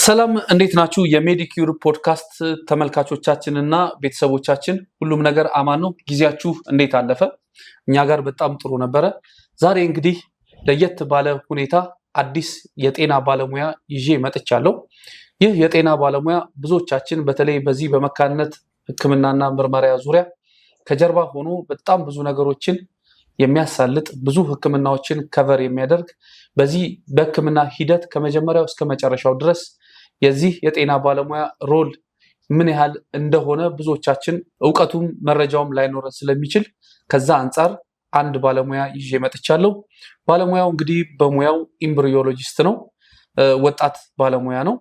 ሰላም፣ እንዴት ናችሁ? የሜዲኪዩር ፖድካስት ተመልካቾቻችን እና ቤተሰቦቻችን፣ ሁሉም ነገር አማን ነው። ጊዜያችሁ እንዴት አለፈ? እኛ ጋር በጣም ጥሩ ነበረ። ዛሬ እንግዲህ ለየት ባለ ሁኔታ አዲስ የጤና ባለሙያ ይዤ መጥቻለሁ። ይህ የጤና ባለሙያ ብዙዎቻችን በተለይ በዚህ በመካንነት ሕክምናና ምርመራ ዙሪያ ከጀርባ ሆኖ በጣም ብዙ ነገሮችን የሚያሳልጥ፣ ብዙ ሕክምናዎችን cover የሚያደርግ፣ በዚህ በሕክምና ሂደት ከመጀመሪያው እስከ መጨረሻው ድረስ የዚህ የጤና ባለሙያ role ምን ያህል እንደሆነ ብዙዎቻችን እውቀቱም መረጃውም ላይኖረን ስለሚችል ከዛ አንጻር አንድ ባለሙያ ይዤ መጥቻለሁ። ባለሙያው እንግዲህ በሙያው embryologist ነው። ወጣት ባለሙያ ነው።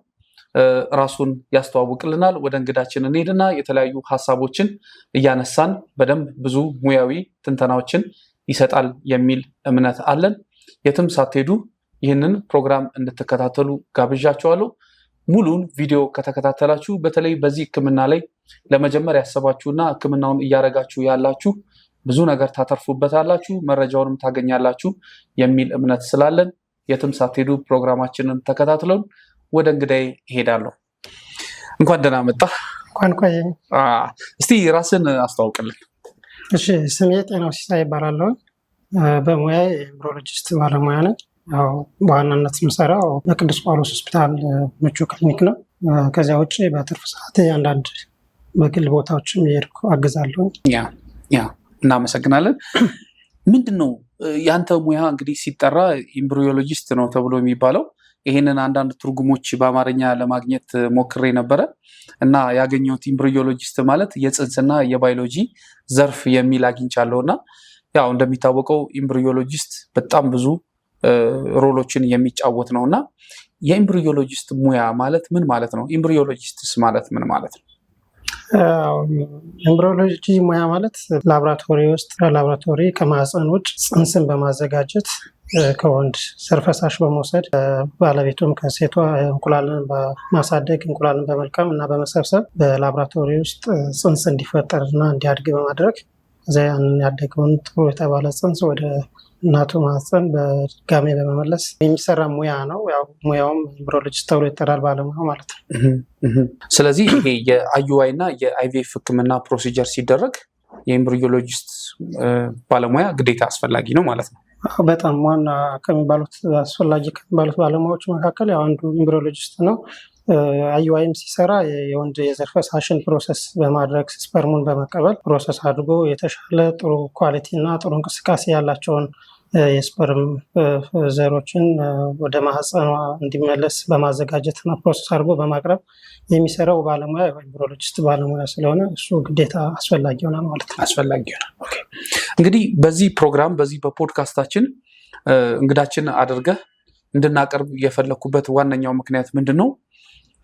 ራሱን ያስተዋውቅልናል። ወደ እንግዳችን እንሄድና የተለያዩ ሀሳቦችን እያነሳን በደንብ ብዙ ሙያዊ ትንተናዎችን ይሰጣል የሚል እምነት አለን። የትም ሳትሄዱ ይህንን ፕሮግራም እንድትከታተሉ ጋብዣችኋለሁ። ሙሉን ቪዲዮ ከተከታተላችሁ በተለይ በዚህ ሕክምና ላይ ለመጀመር ያሰባችሁና ሕክምናውን እያደረጋችሁ ያላችሁ ብዙ ነገር ታተርፉበታላችሁ፣ መረጃውንም ታገኛላችሁ የሚል እምነት ስላለን የትም ሳትሄዱ ፕሮግራማችንን ተከታትለን ወደ እንግዳዬ እሄዳለሁ። እንኳን ደህና መጣህ። እንኳን ቆየኝ። እስቲ ራስህን አስተዋውቅልን። እሺ፣ ስሜ ጤናው ሲሳይ ይባላለሁ። በሙያዬ የ embryologist ባለሙያ ነኝ። ያው በዋናነት የምሰራው በቅዱስ ጳውሎስ ሆስፒታል ምቹ ክሊኒክ ነው። ከዚያ ውጭ በትርፍ ሰዓት አንዳንድ በግል ቦታዎችም እየሄድኩ አግዛለሁ። Yeah፣ እናመሰግናለን። ምንድን ነው ያንተ ሙያ? እንግዲህ ሲጠራ embryologist ነው ተብሎ የሚባለው። ይሄንን አንዳንድ ትርጉሞች በአማርኛ ለማግኘት ሞክሬ ነበረ እና ያገኘሁት embryologist ማለት የፅንስና የባዮሎጂ ዘርፍ የሚል አግኝቻለሁ። እና ያው እንደሚታወቀው embryologist በጣም ብዙ role ኦችን የሚጫወት ነው። እና የ embryologist ሙያ ማለት ምን ማለት ነው? Embryologists ማለት ምን ማለት ነው? Embryology ሙያ ማለት ላብራቶሪ ውስጥ፣ ላብራቶሪ ከማህፀን ውጭ ፅንስን በማዘጋጀት፣ ከወንድ ዘር ፈሳሽ በመውሰድ፣ ባለቤቱም ከሴቷ እንቁላልን በማሳደግ፣ እንቁላልን በመልቀም እና በመሰብሰብ በላብራቶሪ ውስጥ ፅንስ እንዲፈጠር እና እንዲያድግ በማድረግ፣ ከዚያ ያንን ያደገውን ጥሩ የተባለ ፅንስ ወደ እናቱ ማህፀን በድጋሜ በመመለስ የሚሰራ ሙያ ነው። ያው ሙያውም embryologist ተብሎ ይጠራል፣ ባለሙያው ማለት ነው። ስለዚህ ይሄ የ IUI እና የ IVF ሕክምና procedure ሲደረግ የ embryologist ባለሙያ ግዴታ አስፈላጊ ነው ማለት ነው። በጣም ዋና ከሚባሉት፣ አስፈላጊ ከሚባሉት ባለሙያዎች መካከል ያው አንዱ embryologist ነው። IUI ም ሲሰራ የወንድ የዘር ፈሳሽን process በማድረግ፣ sperm ኡን በመቀበል process አድርጎ የተሻለ ጥሩ quality እና ጥሩ እንቅስቃሴ ያላቸውን የ sperm ዘሮችን ወደ ማህፀኗ እንዲመለስ በማዘጋጀት እና process አድርጎ በማቅረብ የሚሰራው ባለሙያ embryologist ባለሙያ ስለሆነ እሱ ግዴታ አስፈላጊ ይሆናል ማለት ነው። አስፈላጊ ይሆናል። Okay። እንግዲህ በዚህ ፕሮግራም፣ በዚህ በፖድካስታችን እንግዳችን አድርገህ እንድናቀርብ የፈለኩበት ዋነኛው ምክንያት ምንድን ነው?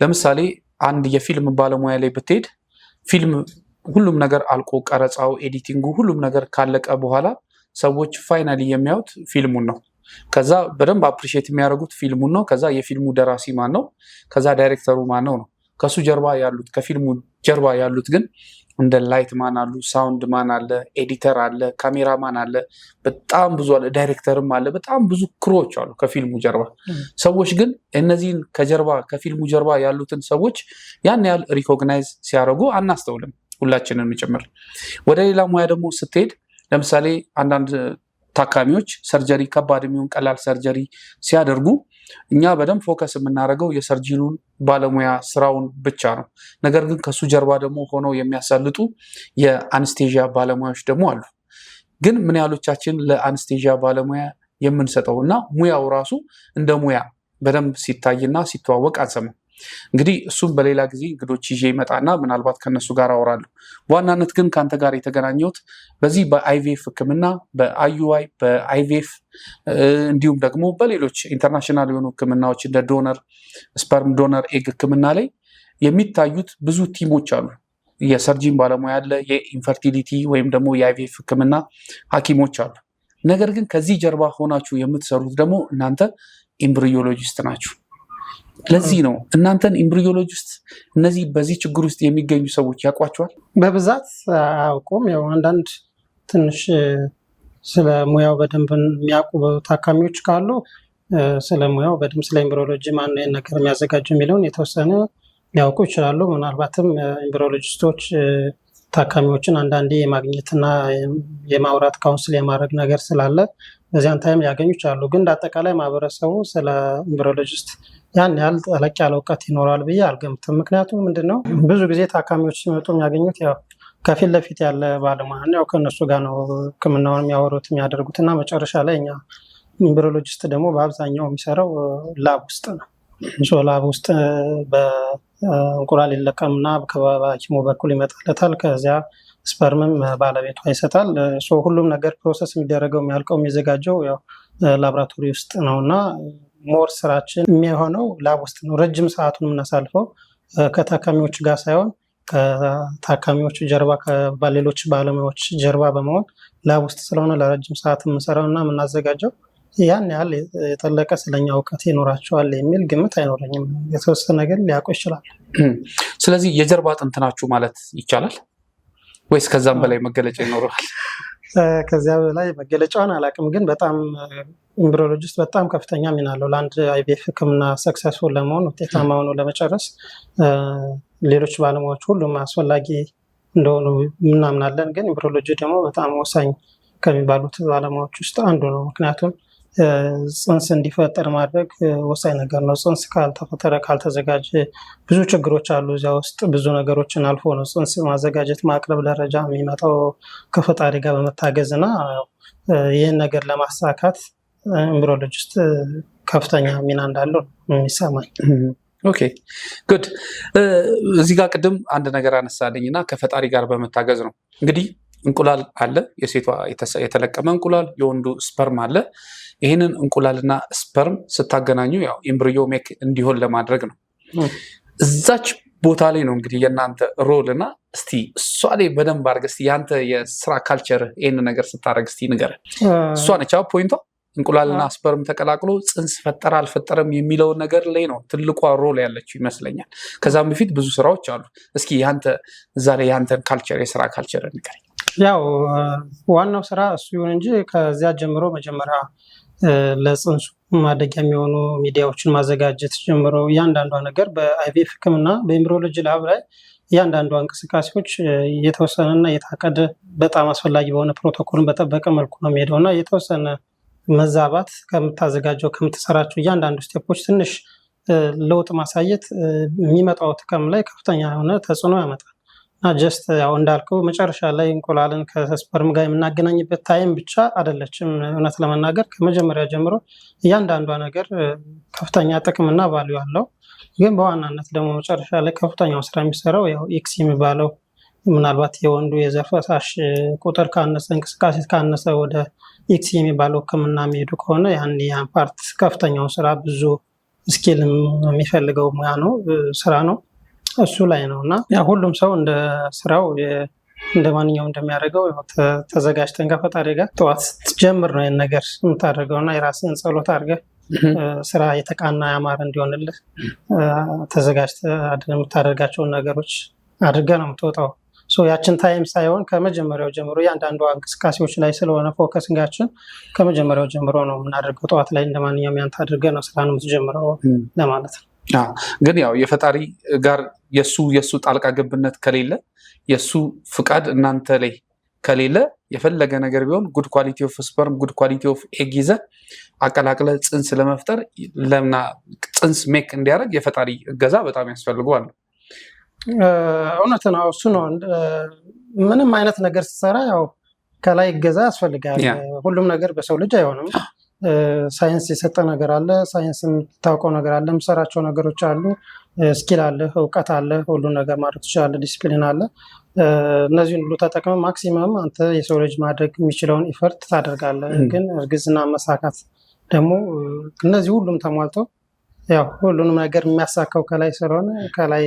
ለምሳሌ አንድ የፊልም ባለሙያ ላይ ብትሄድ ፊልም ሁሉም ነገር አልቆ፣ ቀረጻው፣ editing ኡ፣ ሁሉም ነገር ካለቀ በኋላ ሰዎች finally የሚያዩት ፊልሙን ነው። ከዛ በደንብ appreciate የሚያደርጉት ፊልሙን ነው። ከዛ የፊልሙ ደራሲ ማን ነው? ከዛ ዳይሬክተሩ ማን ነው ነው። ከሱ ጀርባ ያሉት፣ ከፊልሙ ጀርባ ያሉት ግን እንደ light man አሉ፣ sound man አለ፣ editor አለ፣ ካሜራ ማን አለ፣ በጣም ብዙ አለ፣ ዳይሬክተርም አለ። በጣም ብዙ crew ዎች አሉ ከፊልሙ ጀርባ። ሰዎች ግን እነዚህን ከጀርባ፣ ከፊልሙ ጀርባ ያሉትን ሰዎች ያን ያህል recognize ሲያደርጉ አናስተውልም፣ ሁላችንም ጭምር። ወደ ሌላ ሙያ ደግሞ ስትሄድ ለምሳሌ አንዳንድ ታካሚዎች surgery፣ ከባድ የሚሆን ቀላል surgery ሲያደርጉ እኛ በደንብ focus የምናደርገው የ surgeon ኑን ባለሙያ ስራውን ብቻ ነው። ነገር ግን ከሱ ጀርባ ደግሞ ሆነው የሚያሳልጡ የ anesthesia ባለሙያዎች ደግሞ አሉ። ግን ምን ያህሎቻችን ለ anesthesia ባለሙያ የምንሰጠው እና ሙያው ራሱ እንደ ሙያ በደንብ ሲታይና ሲተዋወቅ አንሰማም። እንግዲህ እሱም በሌላ ጊዜ እንግዶች ይዤ ይመጣና ምናልባት ከነሱ ጋር አወራለሁ። በዋናነት ግን ከአንተ ጋር የተገናኘሁት በዚህ በ IVF ሕክምና፣ በ IUI፣ በ IVF እንዲሁም ደግሞ በሌሎች international የሆኑ ሕክምናዎች እንደ donor sperm፣ donor egg ሕክምና ላይ የሚታዩት ብዙ team ኦች አሉ። የ surgeon ባለሙያ አለ፣ የ infertility ወይም ደግሞ የ IVF ሕክምና ሐኪሞች አሉ። ነገር ግን ከዚህ ጀርባ ሆናችሁ የምትሰሩት ደግሞ እናንተ embryologist ናችሁ። ለዚህ ነው እናንተን embryologist፣ እነዚህ በዚህ ችግር ውስጥ የሚገኙ ሰዎች ያውቋቸዋል? በብዛት አያውቁም። ያው አንዳንድ ትንሽ ስለ ሙያው በደንብ የሚያውቁ ታካሚዎች ካሉ ስለ ሙያው በደንብ፣ ስለ embryology ማን ነው ይህን ነገር የሚያዘጋጀው የሚለውን የተወሰነ ሊያውቁ ይችላሉ። ምናልባትም embryologist ኦች ታካሚዎችን አንዳንዴ የማግኘትና የማውራት፣ counsel የማድረግ ነገር ስላለ በዚያን time ሊያገኙ ይችላሉ። ግን እንደ አጠቃላይ ማህበረሰቡ ስለ embryologist ያን ያህል ጠለቅ ያለ እውቀት ይኖረዋል ብዬ አልገምትም። ምክንያቱም ምንድነው፣ ብዙ ጊዜ ታካሚዎች ሲመጡ የሚያገኙት ያው ከፊት ለፊት ያለ ባለሙያ ነው። ያው ከእነሱ ጋር ነው ሕክምናውን የሚያወሩት፣ የሚያደርጉት። እና መጨረሻ ላይ እኛ embryologist ደግሞ በአብዛኛው የሚሰራው lab ውስጥ ነው። Lab ውስጥ በእንቁላል ይለቀምና በሐኪሙ በኩል ይመጣለታል። ከዚያ sperm ም ባለቤቷ ይሰጣል። ሁሉም ነገር process የሚደረገው፣ የሚያልቀው፣ የሚዘጋጀው ያው ላብራቶሪ ውስጥ ነው። እና more ስራችን የሚሆነው lab ውስጥ ነው። ረጅም ሰዓቱን የምናሳልፈው ከታካሚዎች ጋር ሳይሆን ከታካሚዎቹ ጀርባ፣ ከሌሎች ባለሙያዎች ጀርባ በመሆን lab ውስጥ ስለሆነ ለረጅም ሰዓት የምንሰራው እና የምናዘጋጀው፣ ያን ያህል የጠለቀ ስለኛ እውቀት ይኖራቸዋል የሚል ግምት አይኖረኝም። የተወሰነ ግን ሊያውቁ ይችላል። ስለዚህ የጀርባ አጥንት ናችሁ ማለት ይቻላል ወይስ ከዛም በላይ መገለጫ ይኖረዋል? ከዚያ በላይ መገለጫውን አላውቅም፣ ግን በጣም embryologist በጣም ከፍተኛ ሚና አለው። ለአንድ IVF ሕክምና successful ለመሆን፣ ውጤታማ ሆኖ ለመጨረስ ሌሎች ባለሙያዎች ሁሉም አስፈላጊ እንደሆኑ እናምናለን። ግን embryology ደግሞ በጣም ወሳኝ ከሚባሉት ባለሙያዎች ውስጥ አንዱ ነው። ምክንያቱም ጽንስ እንዲፈጠር ማድረግ ወሳኝ ነገር ነው። ጽንስ ካልተፈጠረ፣ ካልተዘጋጀ ብዙ ችግሮች አሉ። እዚያ ውስጥ ብዙ ነገሮችን አልፎ ነው ጽንስ ማዘጋጀት፣ ማቅረብ ደረጃ የሚመጣው ከፈጣሪ ጋር በመታገዝ። እና ይህን ነገር ለማሳካት embryologist ከፍተኛ ሚና እንዳለው የሚሰማኝ። Okay, good። እዚህ ጋር ቅድም አንድ ነገር አነሳልኝ እና ከፈጣሪ ጋር በመታገዝ ነው። እንግዲህ እንቁላል አለ፣ የሴቷ የተለቀመ እንቁላል፣ የወንዱ sperm አለ። ይህንን እንቁላልና sperm ስታገናኙ ያው embryo make እንዲሆን ለማድረግ ነው። እዛች ቦታ ላይ ነው እንግዲህ የእናንተ role። እና እስቲ እሷ ላይ በደንብ አድርገህ እስቲ የአንተ የስራ culture ይህን ነገር ስታደርግ እስቲ ንገረን። እሷ ነች point ኧ። እንቁላልና sperm ተቀላቅሎ ፅንስ ፈጠረ አልፈጠረም የሚለውን ነገር ላይ ነው ትልቋ role ያለችው ይመስለኛል። ከዛም በፊት ብዙ ስራዎች አሉ። እስኪ ያንተ እዛ ላይ ያንተን culture፣ የስራ culture ንገረኝ። ያው ዋናው ስራ እሱ ይሁን እንጂ ከዚያ ጀምሮ መጀመሪያ ለፅንሱ ማደጊያ የሚሆኑ ሚዲያዎችን ማዘጋጀት ጀምሮ እያንዳንዷ ነገር በ IVF ሕክምና በ embryology lab ላይ እያንዳንዷ እንቅስቃሴዎች የተወሰነና የታቀደ፣ በጣም አስፈላጊ በሆነ ፕሮቶኮልን በጠበቀ መልኩ ነው የሚሄደው። እና የተወሰነ መዛባት ከምታዘጋጀው፣ ከምትሰራቸው እያንዳንዱ step ኦች ትንሽ ለውጥ ማሳየት የሚመጣው outcome ላይ ከፍተኛ የሆነ ተጽዕኖ ያመጣል። እና just ያው እንዳልከው መጨረሻ ላይ እንቁላልን ከ sperm ጋር የምናገናኝበት time ብቻ አይደለችም። እውነት ለመናገር ከመጀመሪያ ጀምሮ እያንዳንዷ ነገር ከፍተኛ ጥቅምና value አለው። ግን በዋናነት ደግሞ መጨረሻ ላይ ከፍተኛው ስራ የሚሰራው ያው ICSI የሚባለው፣ ምናልባት የወንዱ የዘር ፈሳሽ ቁጥር ካነሰ፣ እንቅስቃሴ ካነሰ ወደ ICSI የሚባለው ሕክምና የሚሄዱ ከሆነ ያን part ከፍተኛውን ስራ፣ ብዙ skill የሚፈልገው ሙያ ነው፣ ስራ ነው፣ እሱ ላይ ነው። እና ያ ሁሉም ሰው እንደ ስራው፣ እንደ ማንኛውም እንደሚያደርገው ተዘጋጅተን ከፈጣሪ ጋር ጠዋት ስትጀምር ነው ይህን ነገር የምታደርገው። እና የራስን ጸሎት አድርገህ ስራ የተቃና ያማረ እንዲሆንልህ ተዘጋጅተህ የምታደርጋቸውን ነገሮች አድርገህ ነው የምትወጣው። ያችን time ሳይሆን ከመጀመሪያው ጀምሮ እያንዳንዷ እንቅስቃሴዎች ላይ ስለሆነ focusing ኣችን ከመጀመሪያው ጀምሮ ነው የምናደርገው። ጠዋት ላይ እንደ ማንኛውም ያንተ አድርገህ ነው ስራ ነው የምትጀምረው ለማለት ነው። ግን ያው የፈጣሪ ጋር የሱ ጣልቃ ገብነት ከሌለ፣ የሱ ፍቃድ እናንተ ላይ ከሌለ፣ የፈለገ ነገር ቢሆን good quality of sperm፣ good quality of egg ይዘህ አቀላቅለህ ፅንስ ለመፍጠር ለምና ፅንስ make እንዲያደርግ የፈጣሪ እገዛ በጣም ያስፈልገዋል። እውነት ነው። እሱ ነው። ምንም አይነት ነገር ስትሰራ ያው ከላይ እገዛ ያስፈልጋል። ሁሉም ነገር በሰው ልጅ አይሆንም። ሳይንስ የሰጠ ነገር አለ። ሳይንስ የምታውቀው ነገር አለ። የምሰራቸው ነገሮች አሉ። Skill አለ፣ እውቀት አለ። ሁሉን ነገር ማድረግ ትችላለህ። ዲስፕሊን አለ። እነዚህን ሁሉ ተጠቅመህ maximum አንተ የሰው ልጅ ማድረግ የሚችለውን effort ታደርጋለህ። ግን እርግዝና መሳካት ደግሞ እነዚህ ሁሉም ተሟልተው ያው ሁሉንም ነገር የሚያሳካው ከላይ ስለሆነ ከላይ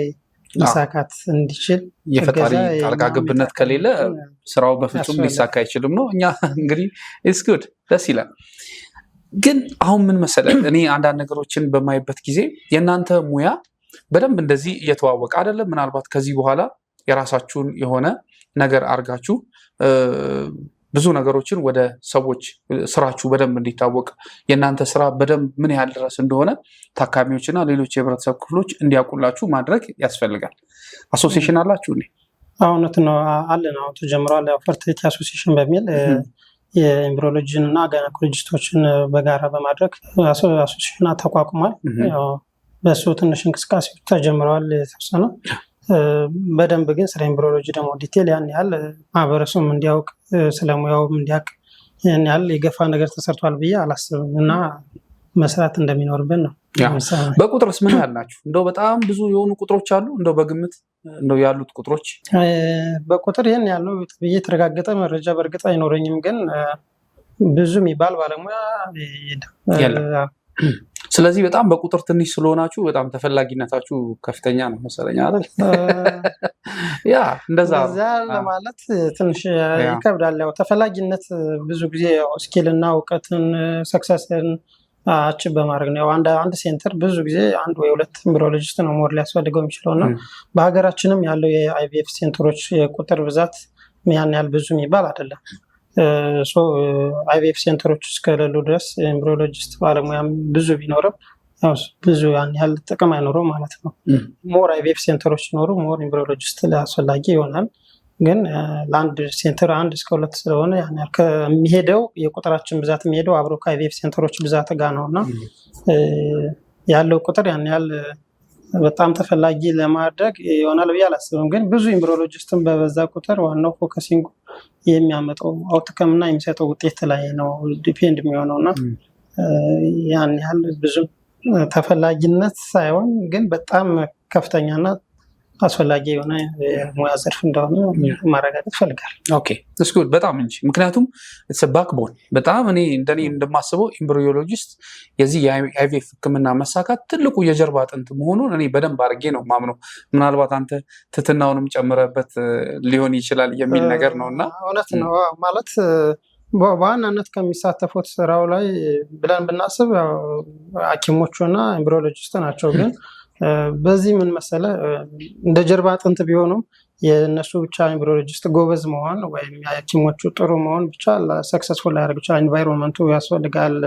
መሳካት እንዲችል የፈጣሪ ጣልቃ ገብነት ከሌለ ስራው በፍጹም ሊሳካ አይችልም ነው። እኛ እንግዲህ it's good፣ ደስ ይላል። ግን አሁን ምን መሰለህ፣ እኔ አንዳንድ ነገሮችን በማይበት ጊዜ የእናንተ ሙያ በደንብ እንደዚህ እየተዋወቀ አይደለም። ምናልባት ከዚህ በኋላ የራሳችሁን የሆነ ነገር አድርጋችሁ ብዙ ነገሮችን ወደ ሰዎች ስራችሁ በደንብ እንዲታወቅ፣ የእናንተ ስራ በደንብ ምን ያህል ድረስ እንደሆነ ታካሚዎችና ሌሎች የህብረተሰብ ክፍሎች እንዲያውቁላችሁ ማድረግ ያስፈልጋል። Association አላችሁ እንዴ? እውነት ነው፣ አለን። አሁን ተጀምሯል። ያው fertility association በሚል የ embryology ን እና gynecologist ኦችን በጋራ በማድረግ association ተቋቁሟል። ያው በእሱ ትንሽ እንቅስቃሴዎች ተጀምረዋል የተወሰነ። በደንብ ግን ስለ embryology ደግሞ detail ያን ያህል ማህበረሰቡም እንዲያውቅ፣ ስለ ሙያውም እንዲያውቅ ያን ያህል የገፋ ነገር ተሰርቷል ብዬ አላስብም እና መስራት እንደሚኖርብን ነው። በቁጥርስ ምን ያህል ናችሁ? እንደው በጣም ብዙ የሆኑ ቁጥሮች አሉ? እንደው በግምት እንደው ያሉት ቁጥሮች? በቁጥር ይህን ያለው ብዬ የተረጋገጠ መረጃ በእርግጥ አይኖረኝም፣ ግን ብዙ የሚባል ባለሙያ የለም። ስለዚህ በጣም በቁጥር ትንሽ ስለሆናችሁ በጣም ተፈላጊነታችሁ ከፍተኛ ነው መሰለኝ፣ አይደል? Yeah፣ እንደዛ ነው። እዛ ለማለት ትንሽ ይከብዳል። ያው ተፈላጊነት ብዙ ጊዜ ያው skill እና እውቀትን፣ success ን achieve በማድረግ ነው። ያው አንድ center ብዙ ጊዜ አንድ ወይ ሁለት embryologist ነው more ሊያስፈልገው የሚችለው እና በሀገራችንም ያለው የ IVF center ኦች የቁጥር ብዛት ያን ያህል ብዙ የሚባል አይደለም። IVF center ኦች እስከሌሉ ድረስ embryologist ባለሙያም ብዙ ቢኖርም ያው ብዙ ያን ያህል ጥቅም አይኖረው ማለት ነው። More IVF center ኦች ሲኖሩ more embryologist አስፈላጊ ይሆናል። ግን ለአንድ center አንድ እስከ ሁለት ስለሆነ ያን ያህል ከሚሄደው የቁጥራችን ብዛት የሚሄደው አብሮ ከ IVF center ኦች ብዛት ጋር ነው እና ያለው ቁጥር ያን ያህል በጣም ተፈላጊ ለማድረግ ይሆናል ብዬ አላስብም። ግን ብዙ embryologist ን በበዛ ቁጥር ዋናው focusing ኡ የሚያመጣው outcome እና የሚሰጠው ውጤት ላይ ነው depend የሚሆነው እና ያን ያህል ብዙም ተፈላጊነት ሳይሆን ግን በጣም ከፍተኛና አስፈላጊ የሆነ የሙያ ዘርፍ እንደሆነ ማረጋገጥ እፈልጋለሁ። Okay, it's good በጣም እንጂ፣ ምክንያቱም backbone በጣም እኔ እንደኔ እንደማስበው embryologist የዚህ የ IVF ሕክምና መሳካት ትልቁ የጀርባ አጥንት መሆኑን እኔ በደንብ አድርጌ ነው ማምነው። ምናልባት አንተ ትትናውንም ጨምረበት ሊሆን ይችላል የሚል ነገር ነው እና እውነት ነው። ማለት በዋናነት ከሚሳተፉት ስራው ላይ ብለን ብናስብ ሐኪሞቹ እና embryologist ናቸው። ግን በዚህ ምን መሰለ፣ እንደ ጀርባ አጥንት ቢሆኑም የእነሱ ብቻ embryologist ጎበዝ መሆን ወይም የሐኪሞቹ ጥሩ መሆን ብቻ successful ላያደርግ ይችላል። Environment ኡ ያስፈልጋል።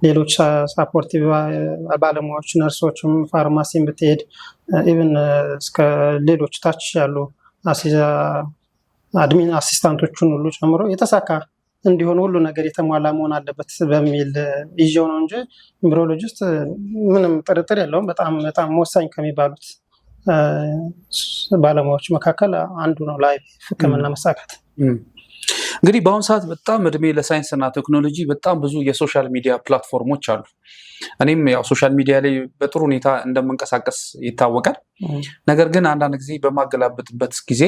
ሌሎች supportive ባለሙያዎች፣ ነርሶችም፣ ፋርማሲም ብትሄድ even እስከ ሌሎች ታች ያሉ admin assistant ኦቹን ሁሉ ጨምሮ የተሳካ እንዲሆን ሁሉ ነገር የተሟላ መሆን አለበት በሚል ይዤው ነው እንጂ embryologist ምንም ጥርጥር የለውም በጣም በጣም ወሳኝ ከሚባሉት ባለሙያዎች መካከል አንዱ ነው ለ IVF ሕክምና መሳካት። እንግዲህ በአሁኑ ሰዓት በጣም እድሜ ለሳይንስ እና ቴክኖሎጂ በጣም ብዙ የ social media platform ኦች አሉ። እኔም ያው social media ላይ በጥሩ ሁኔታ እንደምንቀሳቀስ ይታወቃል። ነገር ግን አንዳንድ ጊዜ በማገላብጥበት ጊዜ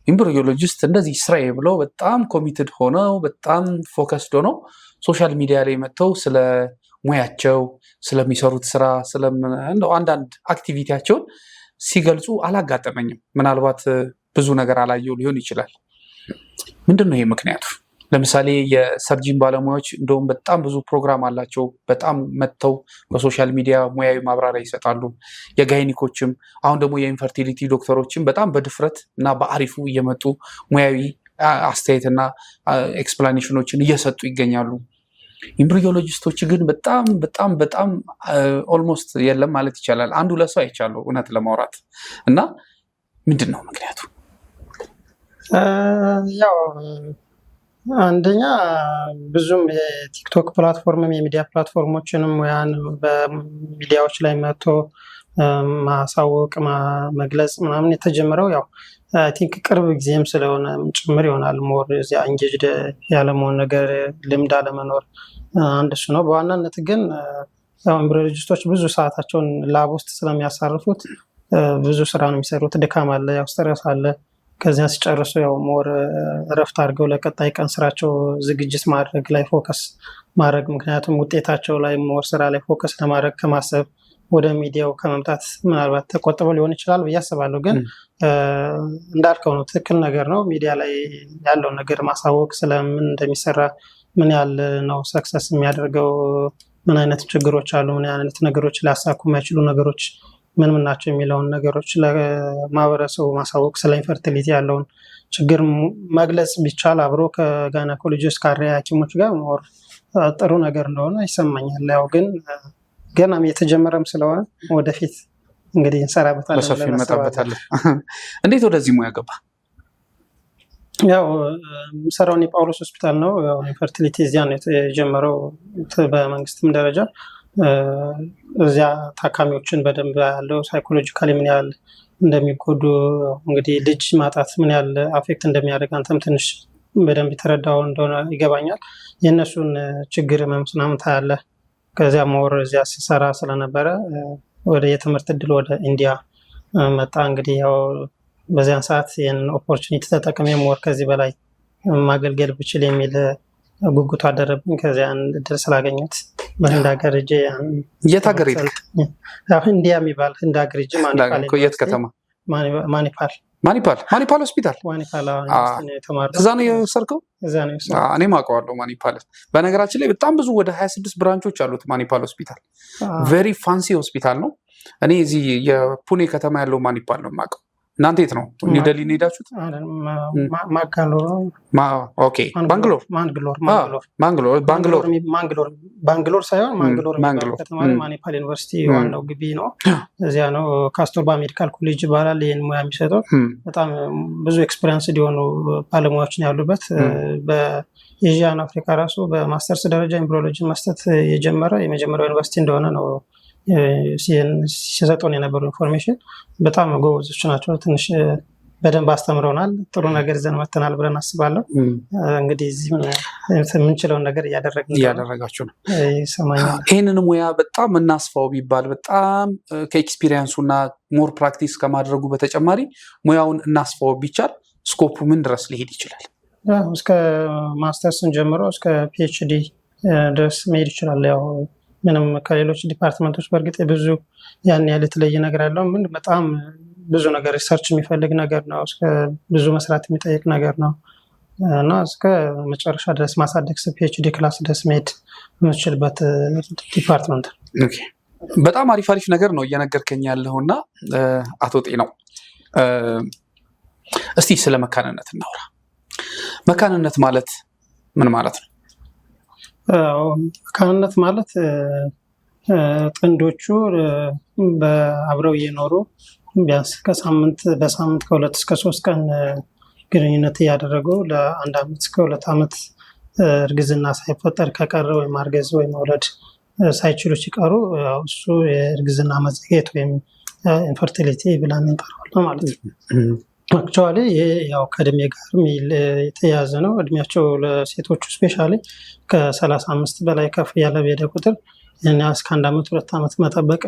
embryologist እንደዚህ ስራዬ ብለው በጣም committed ሆነው፣ በጣም focused ሆነው social media ላይ መጥተው ስለ ሙያቸው፣ ስለሚሰሩት ስራ፣ እንደው አንዳንድ activity ያቸውን ሲገልጹ አላጋጠመኝም። ምናልባት ብዙ ነገር አላየው ሊሆን ይችላል። ምንድን ነው ይሄ ምክንያቱ? ለምሳሌ የ surgeon ባለሙያዎች እንደውም በጣም ብዙ ፕሮግራም አላቸው። በጣም መጥተው በ social media ሙያዊ ማብራሪያ ይሰጣሉ። የ gynec ኦችም፣ አሁን ደግሞ የ infertility ዶክተሮችም በጣም በድፍረት እና በአሪፉ እየመጡ ሙያዊ አስተያየትና explanation ኦችን እየሰጡ ይገኛሉ። Embryologist ኦች ግን በጣም በጣም በጣም almost የለም ማለት ይቻላል። አንድ ሁለት ሰው አይቻለሁ እውነት ለማውራት። እና ምንድን ነው ምክንያቱ? ያው አንደኛ ብዙም የቲክቶክ platform ም የሚዲያ platform ኦችንም ሙያን በሚዲያዎች ላይ መጥቶ ማሳወቅ፣ መግለጽ ምናምን የተጀመረው ያው I think ቅርብ ጊዜም ስለሆነ ጭምር ይሆናል። More እዚያ engaged ያለመሆን ነገር፣ ልምድ አለመኖር አንድ እሱ ነው። በዋናነት ግን ያው embryologist ኦች ብዙ ሰዓታቸውን lab ውስጥ ስለሚያሳርፉት ብዙ ስራ ነው የሚሰሩት። ድካም አለ፣ ያው stress አለ። ከዚያ ሲጨርሱ ያው more እረፍት አድርገው ለቀጣይ ቀን ስራቸው ዝግጅት ማድረግ ላይ focus ማድረግ፣ ምክንያቱም ውጤታቸው ላይ more ስራ ላይ focus ለማድረግ ከማሰብ ወደ ሚዲያው ከመምጣት ምናልባት ተቆጥበው ሊሆን ይችላል ብዬ አስባለሁ። ግን እንዳልከው ነው፣ ትክክል ነገር ነው። ሚዲያ ላይ ያለውን ነገር ማሳወቅ፣ ስለምን እንደሚሰራ፣ ምን ያህል ነው success የሚያደርገው፣ ምን አይነት ችግሮች አሉ፣ ምን አይነት ነገሮች ሊያሳኩ የማይችሉ ነገሮች ምን ምን ናቸው የሚለውን ነገሮች ለማህበረሰቡ ማሳወቅ፣ ስለ infertility ያለውን ችግር መግለጽ ቢቻል አብሮ ከ gynecologist፣ ከ ሐኪሞች ጋር more ጥሩ ነገር እንደሆነ ይሰማኛል። ያው ግን ገናም የተጀመረም ስለሆነ ወደፊት እንግዲህ እንሰራበታለን። በሰፊው እንመጣበታለን። እንዴት ወደዚህ ሙያ ገባ? ያው የምሰራውን የጳውሎስ ሆስፒታል ነው። ያው infertility እዚያ ነው የጀመረው በመንግስትም ደረጃ። እዚያ ታካሚዎችን በደንብ ያለው psychologically ምን ያህል እንደሚጎዱ፣ እንግዲህ ልጅ ማጣት ምን ያህል affect እንደሚያደርግ አንተም ትንሽ በደንብ የተረዳው እንደሆነ ይገባኛል። የእነሱን ችግር ምናምን ታያለህ። ከዚያ more እዚያ ስሰራ ስለነበረ ወደ የትምህርት እድል ወደ ኢንዲያ መጣ። እንግዲህ ያው በዚያን ሰዓት ይህን opportunity ተጠቅሜ more ከዚህ በላይ ማገልገል ብችል የሚል ጉጉቱ አደረብኝ። ከዚያን እድል ስላገኘሁት በህንድ ሀገር ሄጄ የት ሀገር ሄድክ? ኢንዲያ የሚባል ህንድ ሀገር ሄጄ ማኒፓል። የት ከተማ? ማኒፓል። ማኒፓል፣ ማኒፓል ሆስፒታል። ማኒፓል የተማርኩት። እዛ ነው የወሰድከው? እዛ ነው የወሰድኩት። እኔም አውቀዋለሁ ማኒፓል። በነገራችን ላይ በጣም ብዙ፣ ወደ 26 branch ኦች አሉት ማኒፓል ሆስፒታል። Very fancy ሆስፒታል ነው። እኔ እዚህ የፑኔ ከተማ ያለው ማኒፓል ነው የማውቀው። እናንተ የት ነው? ኒው ደሊ ነው የሄዳችሁት? ማጋሎር። Okay፣ ባንግሎር። ማንግሎር። ማንግሎር፣ ባንግሎር። ማንግሎር፣ ባንግሎር ሳይሆን ማንግሎር የሚባል ከተማ ማኒፓል ዩኒቨርሲቲ ዋናው ግቢ ነው። እዚያ ነው። ካስቱርባ ሜዲካል ኮሌጅ ይባላል። ይህን ሙያ የሚሰጠው በጣም ብዙ experience የሆኑ ባለሙያዎች ነው ያሉበት። በኤዥያን አፍሪካ ራሱ በማስተርስ ደረጃ embryology መስጠት የጀመረ የመጀመሪያው ዩኒቨርሲቲ እንደሆነ ነው ሲሰጡን የነበሩ information። በጣም ጎበዞች ናቸው። ትንሽ በደንብ አስተምረውናል። ጥሩ ነገር ይዘን መተናል ብለን አስባለሁ። እንግዲህ እዚህም የምንችለውን ነገር እያደረግን እያደረጋችሁ ነው። ይሰማኛል። ይህንን ሙያ በጣም እናስፋው ቢባል፣ በጣም ከ experience ኡ እና more practice ከማድረጉ በተጨማሪ ሙያውን እናስፋው ቢቻል scope ኡ ምን ድረስ ሊሄድ ይችላል? እስከ ማስተርስን ጀምሮ እስከ PhD ድረስ መሄድ ይችላል። ያው ምንም ከሌሎች department ኦች በእርግጥ ብዙ ያን ያህል የተለየ ነገር ያለው ምን በጣም ብዙ ነገር research የሚፈልግ ነገር ነው። ብዙ መስራት የሚጠይቅ ነገር ነው እና እስከ መጨረሻ ድረስ ማሳደግ፣ PhD class ድረስ መሄድ የምትችልበት department ነው። በጣም አሪፍ አሪፍ ነገር ነው እየነገርከኝ ያለው። እና አቶ ጤናው፣ እስቲ ስለ መካንነት እናውራ። መካንነት ማለት ምን ማለት ነው? መካንነት ማለት ጥንዶቹ አብረው እየኖሩ ቢያንስ ከሳምንት በሳምንት ከ2 እስከ 3 ቀን ግንኙነት እያደረጉ ለ1 ዓመት እስከ 2 ዓመት እርግዝና ሳይፈጠር ከቀረ ወይም ማርገዝ ወይም መውለድ ሳይችሉ ሲቀሩ እሱ የእርግዝና መዘግየት ወይም infertility ብለን እንጠራዋለን ማለት ነው። Actually ይሄ ያው ከእድሜ ጋር የተያያዘ ነው። እድሜያቸው ለሴቶቹ especially ከ35 በላይ ከፍ ያለ በሄደ ቁጥር እስከ 1 ዓመት 2 ዓመት መጠበቅ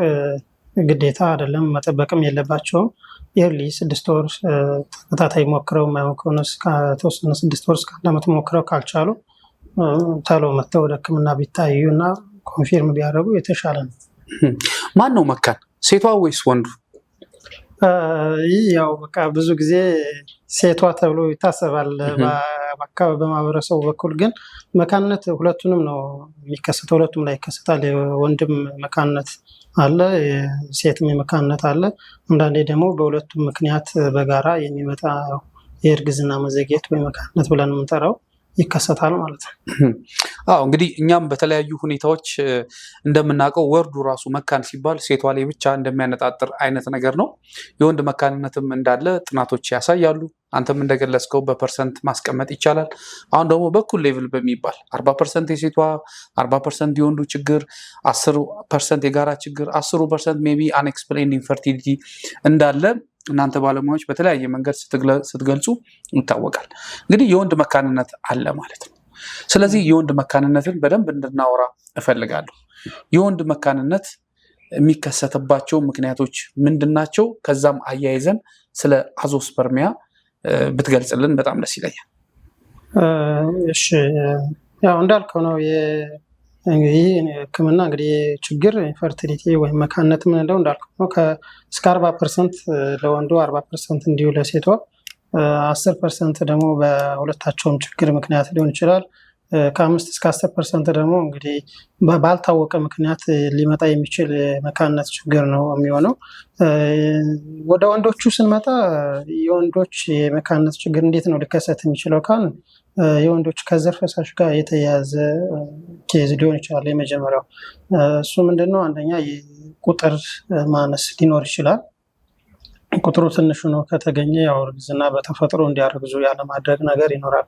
ግዴታ አይደለም፣ መጠበቅም የለባቸውም። Early 6 ወር ተከታታይ ሞክረው የማይሆን ከሆነ፣ ከተወሰነ 6 ወር እስከ 1 ዓመት ሞክረው ካልቻሉ ቶሎ መጥተው ወደ ሕክምና ቢታዩ እና confirm ቢያደርጉ የተሻለ ነው። ማን ነው መካን? ሴቷ ወይስ ወንዱ? ይህ ያው በቃ ብዙ ጊዜ ሴቷ ተብሎ ይታሰባል በአካባቢ በማህበረሰቡ በኩል። ግን መካንነት ሁለቱንም ነው የሚከሰተው፣ ሁለቱም ላይ ይከሰታል። የወንድም መካንነት አለ፣ የሴትም የመካንነት አለ። አንዳንዴ ደግሞ በሁለቱም ምክንያት በጋራ የሚመጣ የእርግዝና መዘግየት ወይ መካንነት ብለን የምንጠራው ይከሰታል ማለት ነው። አዎ፣ እንግዲህ እኛም በተለያዩ ሁኔታዎች እንደምናውቀው word ኡ ራሱ መካን ሲባል ሴቷ ላይ ብቻ እንደሚያነጣጥር አይነት ነገር ነው። የወንድ መካንነትም እንዳለ ጥናቶች ያሳያሉ። አንተም እንደገለጽከው በ percent ማስቀመጥ ይቻላል። አሁን ደግሞ በኩል level በሚባል 40% የሴቷ፣ 40% የወንዱ ችግር፣ 10% የጋራ ችግር፣ 10% maybe unexplained infertility እንዳለ እናንተ ባለሙያዎች በተለያየ መንገድ ስትገልጹ ይታወቃል። እንግዲህ የወንድ መካንነት አለ ማለት ነው። ስለዚህ የወንድ መካንነትን በደንብ እንድናወራ እፈልጋለሁ። የወንድ መካንነት የሚከሰትባቸው ምክንያቶች ምንድን ናቸው? ከዛም አያይዘን ስለ azoospermia ብትገልጽልን በጣም ደስ ይለኛል። እሺ፣ ያው እንዳልከው ነው። ይህ ሕክምና እንግዲህ ችግር infertility ወይም መካንነት የምንለው እንዳልከው ነው። እስከ 40% ለወንዱ፣ 40% እንዲሁ ለሴቷ፣ 10% ደግሞ በሁለታቸውም ችግር ምክንያት ሊሆን ይችላል። ከ5 እስከ 10% ደግሞ እንግዲህ ባልታወቀ ምክንያት ሊመጣ የሚችል የመካንነት ችግር ነው የሚሆነው። ወደ ወንዶቹ ስንመጣ የወንዶች የመካንነት ችግር እንዴት ነው ሊከሰት የሚችለው ካልን የወንዶች ከዘር ፈሳሽ ጋር የተያያዘ case ሊሆን ይችላል። የመጀመሪያው እሱ ምንድነው? አንደኛ የቁጥር ማነስ ሊኖር ይችላል። ቁጥሩ ትንሽ ሆኖ ከተገኘ ያው እርግዝና በተፈጥሮ እንዲያረግዙ ያለማድረግ ነገር ይኖራል።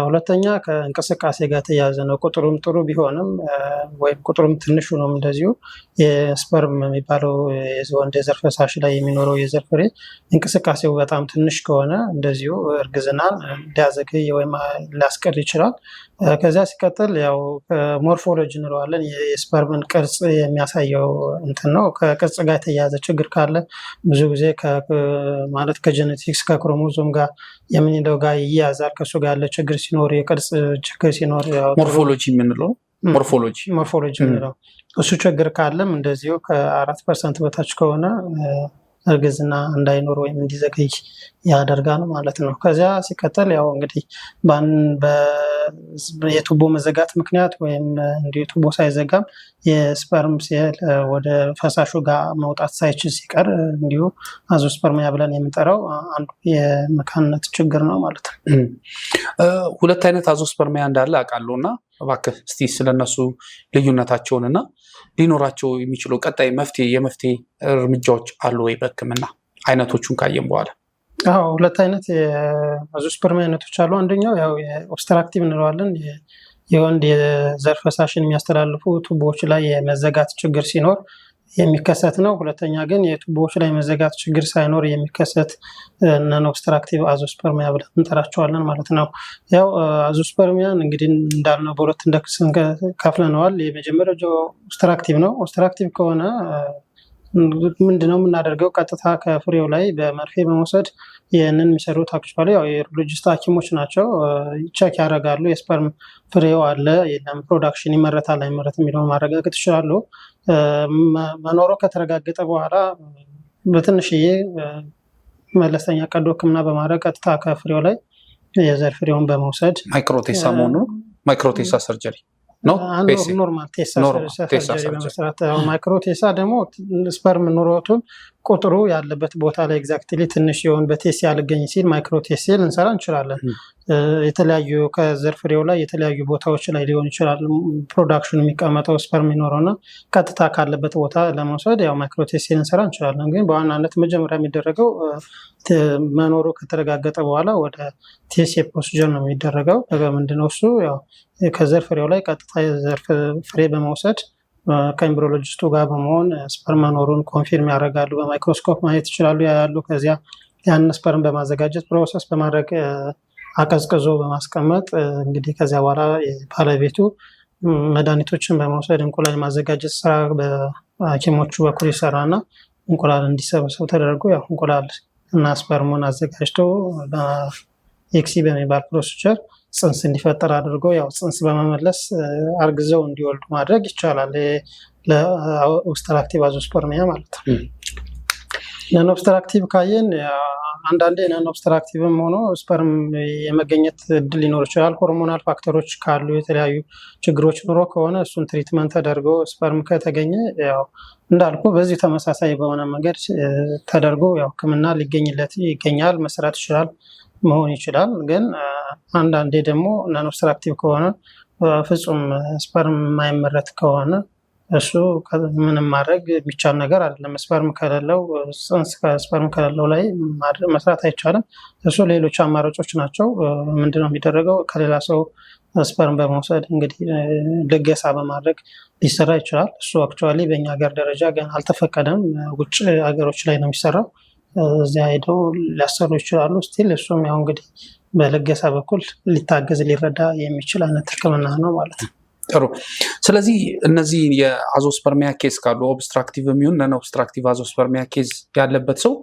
ሁለተኛ ከእንቅስቃሴ ጋር የተያያዘ ነው። ቁጥሩም ጥሩ ቢሆንም ወይም ቁጥሩም ትንሽ ሆኖም እንደዚሁ የ sperm የሚባለው ወንድ የዘር ፈሳሽ ላይ የሚኖረው የዘር ፍሬ እንቅስቃሴው በጣም ትንሽ ከሆነ እንደዚሁ እርግዝናን ሊያዘገይ ወይም ሊያስቀር ይችላል። ከዚያ ሲቀጥል ያው morphology እንለዋለን፣ የ sperm ን ቅርጽ የሚያሳየው እንትን ነው። ከቅርጽ ጋር የተያያዘ ችግር ካለ ብዙ ጊዜ ማለት ከ genetics ከ chromosome ጋር የምንለው ጋር ይያዛል። ከእሱ ጋር ያለ ችግር ሲኖር፣ የቅርጽ ችግር ሲኖር morphology የምንለው morphology morphology የምንለው እሱ ችግር ካለም እንደዚሁ ከ4% በታች ከሆነ እርግዝና እንዳይኖር ወይም እንዲዘገይ ያደርጋል ማለት ነው። ከዚያ ሲቀጥል ያው እንግዲህ የቱቦ መዘጋት ምክንያት ወይም እንዲሁ ቱቦ ሳይዘጋም የ sperm cell ወደ ፈሳሹ ጋር መውጣት ሳይችል ሲቀር እንዲሁ azoospermia ብለን የምንጠራው አንዱ የመካንነት ችግር ነው ማለት ነው። ሁለት አይነት azoospermia እንዳለ አውቃለሁ እና እባክህ እስቲ ስለነሱ ልዩነታቸውን እና ሊኖራቸው የሚችሉ ቀጣይ መፍትሄ የመፍትሄ እርምጃዎች አሉ ወይ በሕክምና አይነቶቹን ካየን በኋላ? አዎ፣ ሁለት አይነት የ azoospermia አይነቶች አሉ። አንደኛው ያው የ obstructive እንለዋለን። የወንድ የዘር ፈሳሽን የሚያስተላልፉ ቱቦዎች ላይ የመዘጋት ችግር ሲኖር የሚከሰት ነው። ሁለተኛ ግን የቱቦዎች ላይ መዘጋት ችግር ሳይኖር የሚከሰት non obstructive azoospermia ብለን እንጠራቸዋለን ማለት ነው። ያው azoospermia ን እንግዲህ እንዳልነው በሁለት ከፍለነዋል። የመጀመሪያው obstructive ነው። Obstructive ከሆነ ምንድነው የምናደርገው? ቀጥታ ከፍሬው ላይ በመርፌ በመውሰድ፣ ይህንን የሚሰሩት actually ያው የ urologist ሐኪሞች ናቸው። Check ያደርጋሉ። የ sperm ፍሬው አለ የለም፣ production ይመረታል አይመረትም የሚለውን ማረጋገጥ ይችላሉ። መኖሩ ከተረጋገጠ በኋላ በትንሽዬ መለስተኛ ቀዶ ሕክምና በማድረግ ቀጥታ ከፍሬው ላይ የዘር ፍሬውን በመውሰድ MicroTESE መሆኑ፣ microTESE surgery ነው። Normal TESE surgery በመስራት። MicroTESE ደግሞ sperm ኑሮቱን ቁጥሩ ያለበት ቦታ ላይ exactly ትንሽ የሆን በ TESE ያልገኝ ሲል microTESE ልንሰራ እንችላለን። የተለያዩ ከዘር ፍሬው ላይ የተለያዩ ቦታዎች ላይ ሊሆን ይችላል production ኑ የሚቀመጠው sperm ይኖረው እና ቀጥታ ካለበት ቦታ ለመውሰድ ያው microTESE ልንሰራ እንችላለን። ግን በዋናነት መጀመሪያ የሚደረገው መኖሩ ከተረጋገጠ በኋላ ወደ TESE procedure ነው የሚደረገው። ምንድነው እሱ? ያው ከዘር ፍሬው ላይ ቀጥታ የዘር ፍሬ በመውሰድ ከ embryologist ኡ ጋር በመሆን sperm መኖሩን confirm ያደርጋሉ። በማይክሮስኮፕ ማየት ይችላሉ፣ ያያሉ። ከዚያ ያንን sperm በማዘጋጀት፣ process በማድረግ፣ አቀዝቅዞ በማስቀመጥ እንግዲህ ከዚያ በኋላ ባለቤቱ መድኃኒቶችን በመውሰድ እንቁላል የማዘጋጀት ስራ በሐኪሞቹ በኩል ይሰራና እንቁላል እንዲሰበሰብ ተደርጎ ያው እንቁላል እና sperm ኡን አዘጋጅቶ በ ICSI በሚባል procedure ጽንስ እንዲፈጠር አድርጎ ያው ጽንስ በመመለስ አርግዘው እንዲወልዱ ማድረግ ይቻላል። ለ obstructive azoospermia ማለት ነው። Non obstructive ካየን አንዳንዴ non obstructive ም ሆኖ sperm የመገኘት እድል ሊኖር ይችላል። Hormonal factor ኦች ካሉ፣ የተለያዩ ችግሮች ኑሮ ከሆነ እሱን treatment ተደርጎ sperm ከተገኘ ያው እንዳልኩ በዚህ ተመሳሳይ በሆነ መንገድ ተደርጎ ያው ሕክምና ሊገኝለት ይገኛል፣ መስራት ይችላል፣ መሆን ይችላል። ግን አንዳንዴ ደግሞ non obstructive ከሆነ፣ ፍጹም sperm የማይመረት ከሆነ እሱ ምንም ማድረግ የሚቻል ነገር አይደለም። Sperm ከሌለው፣ ጽንስ ከ sperm ከሌለው ላይ መስራት አይቻልም። እሱ ሌሎች አማራጮች ናቸው። ምንድነው የሚደረገው? ከሌላ ሰው sperm በመውሰድ እንግዲህ ልገሳ በማድረግ ሊሰራ ይችላል። እሱ actually በእኛ ሀገር ደረጃ ገና አልተፈቀደም። ውጭ ሀገሮች ላይ ነው የሚሰራው። እዚያ ሄደው ሊያሰሩ ይችላሉ። Still እሱም ያው እንግዲህ በልገሳ በኩል ሊታገዝ ሊረዳ የሚችል አይነት ሕክምና ነው ማለት ነው። ጥሩ። ስለዚህ እነዚህ የ azoospermia case ካሉ፣ obstructive የሚሆን non obstructive azoospermia case ያለበት ሰው